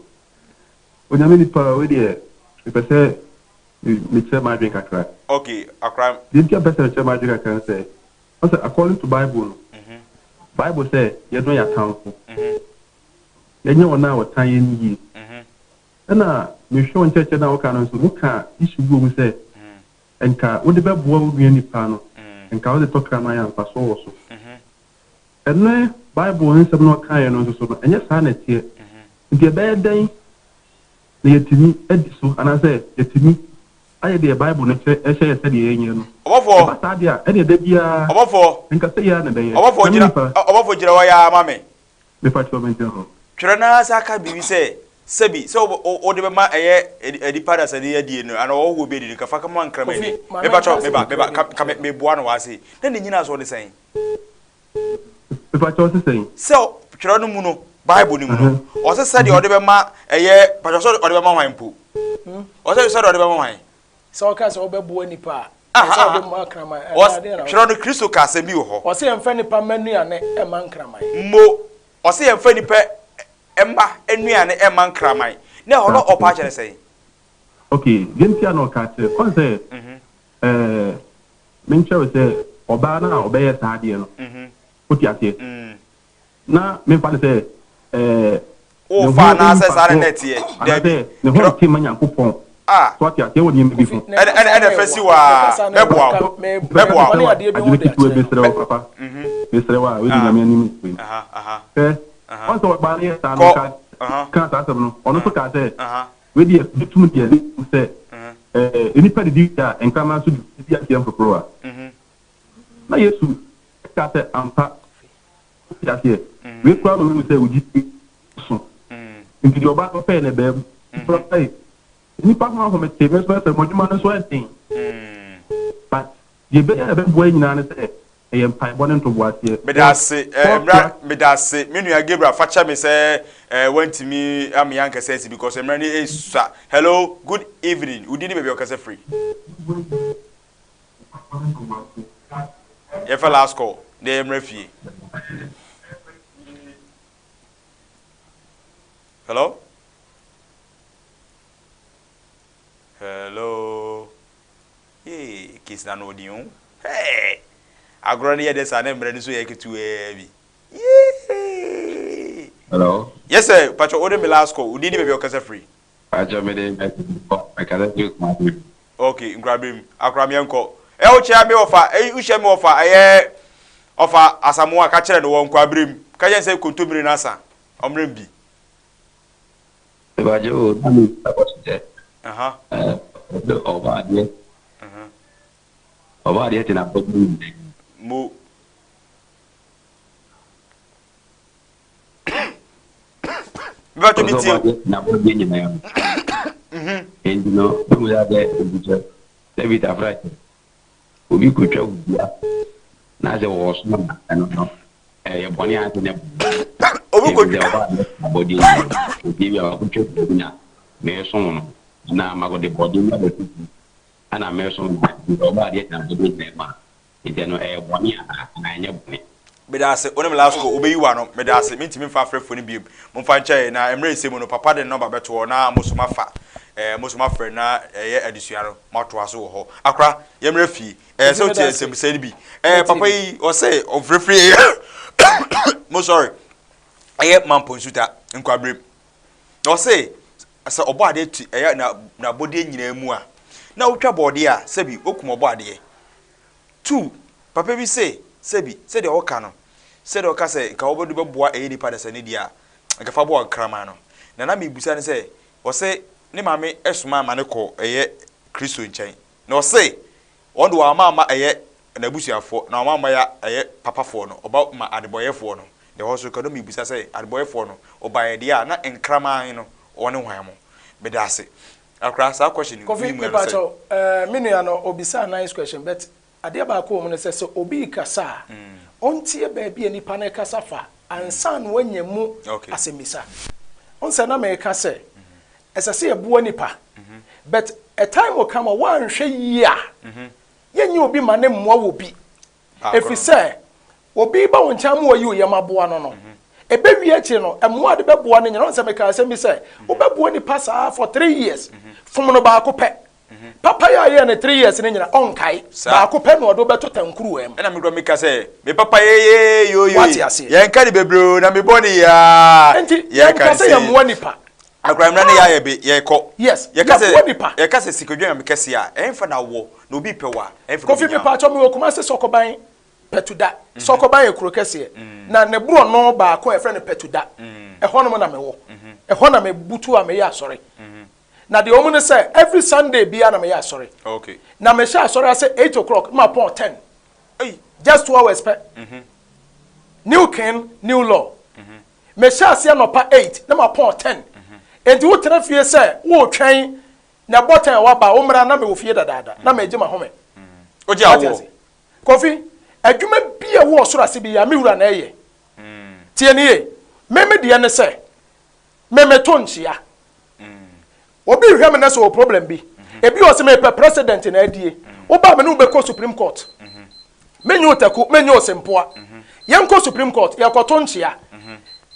Onyame nipa, wei deɛ mepɛ sɛ mekyerɛ m'adwene kakra. Ok, akora. Deɛ nti a mepɛ sɛ mekyerɛ m'adwene kakra ne sɛ, ɔsɛ according to Bible no, Bible sɛ yɛdɔ yɛn atamfo, yɛnyɛ wɔn a wɔtan yɛn no yie. Ɛna mehwɛ wo nkyerɛkyerɛ no a woka no nso, woka issue bi wɔ mu sɛ, nka wode bɛboa wo nua nipa no, nka wode tɔ kraman a mfasoɔ wɔ so. Ɛnnɛ Bible nsɛm no a ɔkaeɛ no nso so no, ɛnyɛ saa na ɛteɛ. Enti ɛbɛyɛ dɛn na yɛatumi adi so anaasɛ yɛatumi ayɛ deɛ Bible no kyerɛ hyɛ yɛn sɛdeɛ yɛnyɛ no? Ɔbɔfoɔ. Ɛba saa deɛ a, ɛnneɛ da biara Ɔbɔfoɔ. nka sɛ yei ara na ɛbɛyɛ. Ɔbɔfoɔ Nyame gyina, nipa. ɔbɔfoɔ gyina hɔ yi ara ma me. Mepa kyɛw mengyina hɔ. Twerɛ no ara san ka biribi sɛ, sɛbi, sɛ wode bɛma ɛyɛ nipa dasani adie no anaa ɔhɔhoɔ bi adie no, nka fa kɔma nkraman ni. Kofi, ma Mepa menka kyɛw, asɛm meba, kakra meba, bi ka, ka me, nkyerɛ wo. meboa no wɔ ha sei. Na ne nyinasoɔ ne sɛn? Mepakyɛw ɔse sɛn? Sɛ twerɛ no mu no, Bible no mu no, ɔse sɛdeɛ ɔde bɛma ɛyɛ, pakyɛw sɛ ɔde bɛma hwan mpo? Ɔse sɛdeɛ ɔde bɛma hwan? Sɛ ɔka sɛ ɔbɛboa nipa a, ɛsɛ sɛ ɔde ma kraman. Ɔse, twerɛ no, Kristo ka asɛm bi wɔ hɔ. Ɔse yɛmfa nipa mma nnuane mma nkraman. Mmo, ɔse yɛmfa nipa mma nnuane mma nkraman. Na ɛhɔ no ɔpa akyerɛ sɛn? Ok, deɛ nti a na ɔka akyerɛ, ɔn sɛ, ɛɛ, Menkyerɛ wo sɛ ɔbaa no a ɔbɛyɛ saa adeɛ no, wote aseɛ? Na memfa no sɛ ɛɛ, ne ho Wofa anaasɛ saa na mfasoɔ na ɛteɛ? Daabi. anaasɛ ne ho Twerɛ. nte mma Nyankopɔn. Ah. So ate aseɛ wɔ nneɛma bi ho. Ɛna ɛna ɛna fɛ si hɔ aa. Mɛboa wo. Mɛboa wo. Adwene ketewa bi mesrɛ wo papa, mesrɛ wo a, wei de Nyame anim wei. Hwɛ, ɔn sɛ ɔbaa no yɛɛ saa no, Kɔ. ɔkaa kaa saa asɛm no, ɔno nso kaa sɛ, Wei deɛ mɛtum deɛ ne hu sɛ ɛɛ nnipa didi wie a nkraman nso didi aseɛ mporoporowa. Na Yesu kaa sɛ, Ampa, wote aseɛ, wei koraa na mehu sɛ wo gyidie so. Nti deɛ ɔbaa no pɛɛ no ɛbaa mu. Nti nnipa ho ahomete, me nso mɛsɛ mo adwuma no nso ɛden. But Deɛ ɛbɛyɛ a ɛbɛboa yɛn nyinaa ne sɛ ɛyɛ mpaebɔ ne ntoboaseɛ. Meda ase eh, mmra meda ase me nua Gabriel fa kyɛ me sɛ eh, wantumi ameyɛ ankasa asi because mmerɛ no esua. Hello, good evening. Wo din ne baabi a wokasa firi? Yɛfa last call na yɛmmra fie. Hello? Hello? Yee, case no ano ɔden o. Hey! Agorɔ no yɛ dɛ saa na mmerɛ no nso yɛ ketewaa bi. Yee! Hello. Yes sir, patro wo de me last call, wo din ne baabi a wokasa firi. Patro me de mekasa firi Kumasi. Okay, Nkurabem, akora me yɛnkɔ. Ɛ wokyia me ɔfa, ɛ wohyia me ɔfa, ɛyɛ ɔfa Asamoah ka kyerɛ no wɔ Nkurabem. Ka kyerɛ no sɛ kontommire no asa, ɔmmerɛ bi. Mepakyɛ o, na me bisa question sɛ, ɛɛ, ɔbɔ adeɛ, ɔbɔ adeɛ te n'abɔdeɛ nyinaa mu. Mo. Mepakyɛ me tie o. Ɔbɔ adeɛ te n'abɔdeɛ nyinaa mu. Enti no, bi mu yɛ sɛ, nti sɛ, David afra kyɛ, Obi kotwa wo dua na sɛ wɔsom a, ɛno no, ɛyɛ bɔne anaasɛ ɛnyɛ bɔne? Obi Efisɛ ɔbaa bɛ abɔdeɛ nyinaa mu. Nti ebia wakotwa dua bi na meresom no, anaa makɔde bɔde bi abɛto bi ɛna meresom no a, nti ɔbaa adeɛ tena abɔdeɛ nyinaa mu a, nti ɛno ɛyɛ bɔne anaa anaa ɛnyɛ bɔne? Meda ase, wo ne me last call, wobɛyi w'ano. Meda ase, mentumi mfa afrɛfoɔ no biom. Momfa nkyɛ yɛn, na mmerɛ ɛsɛ mu no, papa de ne nɔmba bɛto hɔ na mo nso moafa, ɛɛ, mo nso moafrɛ na ɛyɛ adesua no, moatoa so wɔ hɔ. Akora, yɛmmra fie. Ɛɛ, sɛ wotie nsɛmbusa no bi. Ɛɛ, papa yi, ɔsɛ ɔfrɛfrɛ yɛ, mo sorry, ɛyɛ Mampɔnsuta, Nkwaberem. Na ɔse, sɛ ɔbɔ adeɛ ti, ɛyɛ na, n'abɔdeɛ nyinaa mu a, na wotwa bɔɔdeɛ a, sɛbi, wokum ɔbɔ adeɛ. Tu, papa bi se, sɛbi, sɛdeɛ ɔka no, sɛdeɛ ɔka sɛ nka wobɛde bɛboa ɛyɛ nipa dasani deɛ a, nka fa boa nkraman no. Na na mebusa no sɛ, ɔse ne maame somaa ma no kɔɔ ɛyɛ Kristo nkyɛn, na ɔse ɔno de wamma amma ɛyɛ n'abusuafoɔ, na wamma amma ya ɛyɛ papafoɔ no, ɔba ma adebɔyɛfoɔ no. Na ɛhɔ nso nka na mebusa sɛ, adebɔyɛfoɔ no, ɔbaeɛ deɛ a, na nkraman no wɔne hwan mo? Meda ase. Akora, saa question no, Kofi, me mua no sɛn? mepakyɛw, eh, me nua no, obisaa nice question, but adeɛ baako wɔ mu ne sɛ, sɛ obi rekasa a, ɔntie baabi a nipa no rekasa fa ansa na wanya mu asɛmmisa. Wohu sɛ na mereka sɛ, ɛsɛ sɛ yɛboa nipa, but a time will come a woanhwɛ yie a, yɛnyɛ obi ma ne mmoa wɔ bi. Efisɛ obi ba wo nkyɛn ama wayi wo yam aboa no no, ebewie akyiri no, mmoa a ɔde bɛboa no nyinaa, wohu sɛ mekaa asɛm bi sɛ, wobɛboa nipa saa for 3 years, fom no baako pɛ. Papa yi a ɔyɛɛ no 3 years no nyinaa, ɔnkae. Baako pɛ na ɔde wo bɛto tankuruwa mu. Ɛna me kura meka sɛ, me papa yeye yoyo Wate aseɛ? Yɛnka ne bebree o, na me bɔ ne yaa. Enti, Yɛka yɛnka ne sɛ sei. yɛmmoa nipa. Akora mmra ne yɛayɛ be, yɛkɔ. Yes, Yɛka sɛ, yɛboa nipa. yɛka sɛ sikadwa nyame kɛseɛ a, ɛmfa na wɔ, na obi pɛ wɔ a, ɛmfa na Kofi obi nya. mepatwɔ mewɔ Kumasi Sɔkɔban Pɛtuda. Sɔkɔban yɛ kuro kɛseɛ. Na ne borɔno baako a yɛfrɛ no Pɛtuda. Ɛhɔnom na mewɔ. Ɛhɔ na mebutu a meyɛ asɔre. Na deɛ ɔmu ne sɛ every Sunday biara na meyɛ asɔre. Na mehyɛ asɔre ase 8 o'clock na mapɔn 10. Just 2 hours pɛ. New king, new law. Mehyɛ aseɛ nɔpa 8 na mapɔn 10. Enti wotena fie sɛ wotwɛn na ɛbɔ 10 a waba wo mmra na mewɔ fie dadaada na megye m'ahome. Wogye Wate awoɔ? ase? Kofi, adwuma bi a ɛwɔ ɔsoro ase bi a me wura na ɛyɛ. Tie ne ye, me me deɛ ne sɛ, me meto nkyea. Obi hwɛ me na sɛ ɔwɔ problem bi. Ebi wɔ sɛ mepɛ president na adie. Woba me ne wo bɛkɔ Supreme Court. Menye wo taku, menye wo sempoa. Yɛnkɔ Supreme Court, yɛkɔto nkyea.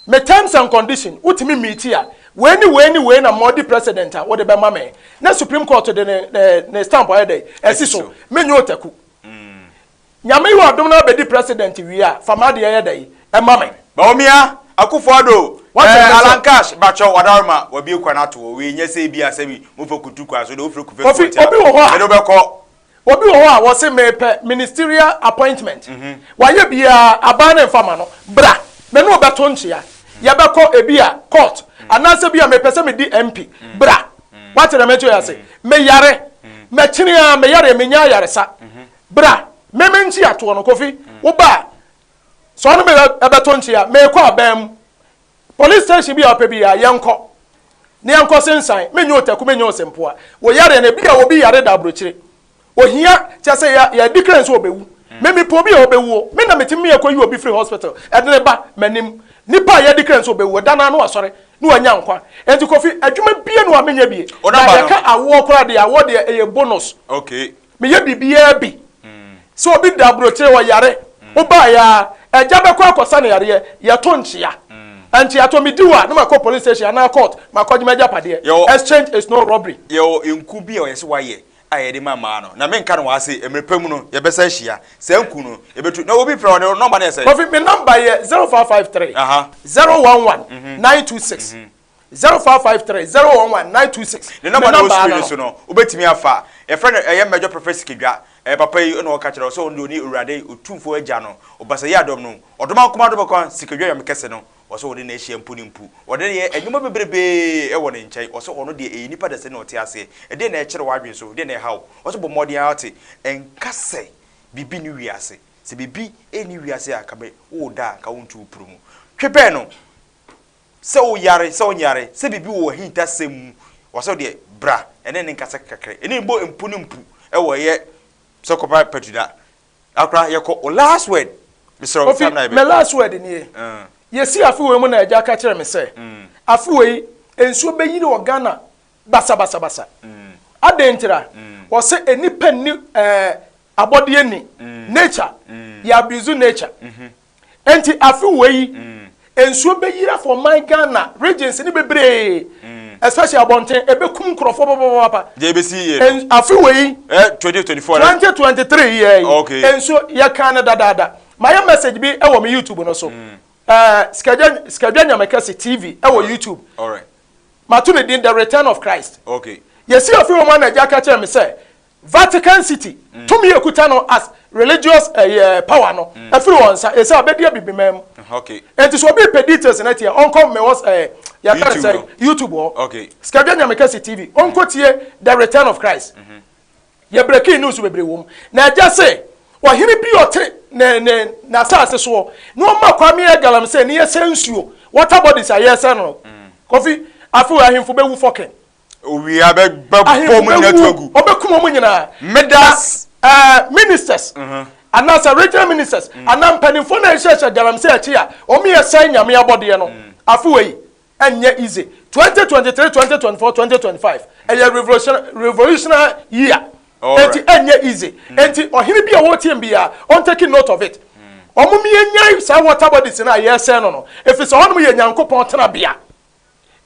Me terms and condition, wotumi meet a, wei ne wei ne wei na ma ɔdi president a wode bɛma me. Na Supreme Court de ne ne ne stamp ayɛ dɛ, asi so. Menye wo taku. Nyame yɛ ɔdom na abɛdi president wie a, fa m'adeɛ yɛ dɛ, ɛma me. Bawumia, Akufo-Addo, Wate eh, me sɛ- Alan Cash, Bakyɛw, Wadaroma, wabie kwan ato hɔ. Wei nyɛ sɛ ebi a sɛbi mofa kutu kwan so de wofiri kufe Kofi, obi wɔ hɔ a- Mede wobɛkɔ. Obi wɔ hɔ a wɔse mepɛ ministerial appointment. Wayɛ biara aban ne mfa ma no. Bra, me ne wo bɛto nkyea. Yɛbɛkɔ ebi a court anaasɛ bi a mepɛ sɛ medi MP. Bra. Wate dɛm ɛkyɛ ase. Meyare. Mɛkyene a meyare menya ayaresa. Bra, me me nkyea toɔ no Kofi. Wo ba a sɛ ɔno me ɛbɛto nkyea mekɔ aban mu. Police station bi a ɔpɛ bi a yɛnkɔ. Ne yɛnkɔ sensan. Menyɛ otaku menyɛ osempoa. Wo yare no ebi a obi yare da aburokyire. Ohia kyɛ sɛ yɛ yɛ declare nso ɔbɛwu. Me mepɛ obi a ɔbɛwuo. Me na metumi yɛ kɔ yi obi firi hospital ɛde ne ba m'anim. Nipa a yɛ declare nso ɔbɛwuo da naa no asɔre na wanya nkwa. Enti Kofi adwuma bie no a menyɛ bie. Wo Na number no? yɛka awoɔ koraa deɛ awoɔ deɛ ɛyɛ bonus. Meyɛ biribiara bi. Sɛ obi da aburokyire ɔyare, wobaeɛ a, agya bɛkɔ akɔsa no yareɛ, yɛto nkyea. Nkyea to medi wo a, na makɔ police station anaa court, makɔgye m'agyapadeɛ. Exchange is no robbery. Yɛwɔ nku bi a ɔyɛ sɛ wayɛ a yɛde ma mmaa no, na menka no wɔ ha se mmerɛ pa mu no yɛbɛsan ahyia. Saa nku no yɛbɛtu. Na obi frɛ wo, ne nɔmba no yɛ sɛn? Kofi, me nɔmba yɛ 0553 011 926. 0553 011 926. Ne nɔmba no wɔ screen no so no, wobɛtumi afa. Yɛfrɛ no ɛyɛ Major Prophet Sikadwa. Ɛyɛ papa yi na ɔka kyerɛ wo sɛ ɔno deɛ ɔne Awurade Otumfoɔ Agya no, Ɔbasayi Adɔm no, Ɔdomankoma Adomako Sikadwa Nyame Kɛse no, ɔsɛ ɔde no ahyia mpu ne mpu. Ɔde no yɛ nneɛma bebrebee wɔ ne nkyɛn. Ɔsɛ ɔno deɛ ɛyɛ nipa dasani na ɔte aseɛ. Ɛdeɛn na ɛkyere w'adwene so? Ɛdeɛn na ɛha wo? Ɔsɛ bɔ mmɔden ara te. Ɛnka sɛ biribi nni wiase. Sɛ biribi nni wiase a, nka bɛ woda a, nka wontu wo puru mu. Twe bɛn no. Sɛ woyare, sɛ wonyare, sɛ biribi wɔ w'ahintasɛm mu, ɔsɛ wo deɛ bra ɛne ne nkasa kakra. Ɛne mbɔ mpu ne mpu ɛwɔ ɛyɛ sɛ kɔpa patuda. Akora yɛkɔ wo last word. Mesrɛ wo Kofi, time na yɛbɛ. me last word nie. Yɛsi afe wei mu na agya ka kyerɛ me sɛ, afe wei nsuo bɛyiri wɔ Ghana basabasabasa. Adɛn ntira? Ɔsɛ nnipa nni ɛɛ abɔdeɛ ni. Nature. Yɛ abuse nature. Enti afe wei nsuo bɛyiri afa ɔman Ghana regions ne bebree especially abɔnten ɛbɛkum nkurɔfoɔ papapapa. Deɛ ɛbɛsi yie no. Afe wei. Eh, 2024. 2023 yɛ yi. Okay. Nsuo yɛkaa no dadaada. Mayɛ message bi wɔ me YouTube no so. Eh, Sikadwa Sikadwa Nyamekɛse TV wɔ YouTube. All right. Mato ne din The Return of Christ. Okay. Yɛsi afi wɔn na agya ka kyerɛ me sɛ Vatican City mm. tumi ekuta no as religious eh, power no mm. efiri wɔn nsa esi abɛdi abibiman mu. Okay. Eti so obi pɛ details na tiɛ ɔnkɔ mɛ wɔ ɛɛ yɛka ne sɛ YouTube hɔ. Okay. Sikadwa Nyamekɛse TV ɔnkɔ tie The Return of Christ. Mm -hmm. Yɛ breaking news bebree wɔ mu. Na agya se, ɔhene bi ɔte ne ne n'asase soɔ na ɔma Kwame yɛ galamsey ne yɛsɛ nsuo, water bodies a yɛsɛ no. Kofi, afei ahemfo bɛwu fɔkin. Owia bɛ bɛ bɔ wɔn nyinaa tu agu. Ɔbɛkum wɔn nyinaa. Medas. Na ɛɛ ministers anaasɛ regional ministers anaa mpanimfoɔ na ɛhyehyɛ galamsey akyi a wɔn yɛ sɛn nyame abɔdeɛ no. Afei wei ɛnyɛ easy 2023 2024 2025 ɛyɛ revolution revolutionary year enti ɛnyɛ easy enti ɔhene bi a wɔretie m biara ɔn take note of it wɔn mienyan saa water bodies no a yɛresɛn no no ɛfiri sɛ hɔnom yɛ Nyankopɔn tenabea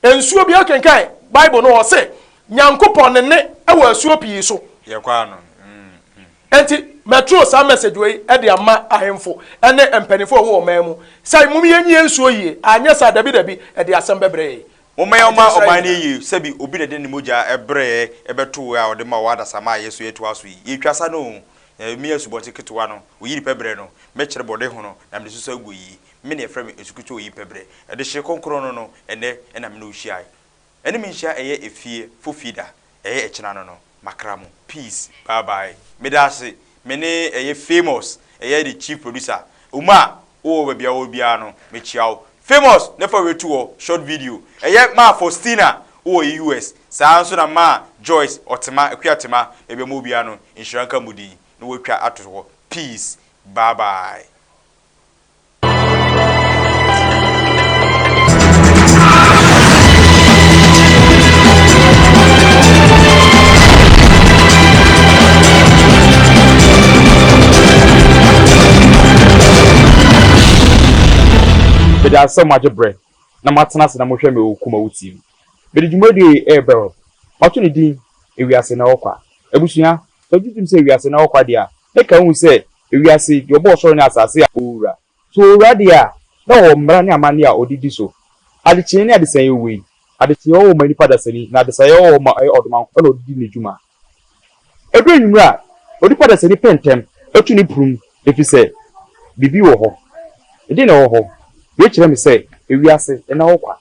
nsuo bi akenkan Bible no ɔse Nyankopɔn ne ne ɛwɔ asuo pii so yɛkɔ ano Enti mɛtoo saa message wei de ama ahemfo ne mpaninfoɔ a ɛwɔ ɔman mu sɛ mom yɛnyi yɛn nsuo yie, anyɛ saa dabi dabi ɛde asɛm bɛbrɛ yɛn. Momma yɛmma ɔman no yie sɛbi obi na ɛde ne mogya brɛɛ bɛtooɛ a ɔde ma wɔ adasamma a yɛso yɛtoa so yi. Yɛtwa sa no o, me asubɔnten ketewa no, oyi ne pɛbrɛ no, mɛkyerɛ bɔde hono na mede susu agu yi. Me na yɛfrɛ me Asukutu oyi pɛbrɛ. Ɛde hye kronkron no no, ɛnnɛ na me ne wo hyiae. Ɛne me nhyia ɛyɛ efie fofie da ɛyɛ ɛkyena no no makra mo peace bye bye medaase me ne ɛyɛ famous ɛyɛ the chief producer Omar wowɔ baabi a wowɔ biara no mekyia wo famous ne fa wei to hɔ short video ɛyɛ maa Faustina wowɔ US saa nso na maa Joyce Ɔtema Akua Tema baabi a mowɔ biara no nhyira nka mo din na watwa ato hɔ peace bye bye. Meda ase sɛ moagye berɛ na moatena ase na mohwɛ me wɔ Kumawu TV. Mede dwumadie yi rebrɛ wo. Mato ne din Ewiase Nnɛ Ɔkwa. Abusua, sɛ wogye tom sɛ wiase nnɛ ɔkwa deɛ a, na ka hu sɛ Ewiase, deɛ ɔbɔɔ ɔsoro ne asase a ɔwɔ wura. So ɔwɔ wura deɛ a, na ɔwɔ mmara ne amanneɛ a ɔde di so. Adekyeɛ ne adesaeɛ wei. Adekyeɛ wɔ hɔ ma nipa dasani, na adesaeɛ wɔ hɔ ma ɛyɛ ɔdomankoma na ɔde di ne dwuma. Ɛduru anwummerɛ a, onipa dasani pɛ ntɛm tu ne prum, ɛfiri sɛ, biribi wɔ hɔ. Ɛdeɛn na ɛwɔ hɔ? Wei kyerɛ me sɛ, ewiase nna hɔ kwa.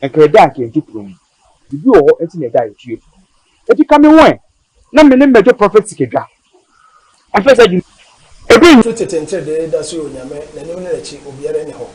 Nka ɛda a anka yɛntu prum. Biribi wɔ hɔ nti na ɛda a yɛtu yɛn prum. Enti ka me ho ɛ, na me ne mmɛdwo Prophet Sikadwa mfɛ saa dwuma yi. Firi tete nteredee da so yɛ Onyame, n'anim ne n'akyi obiara nni hɔ.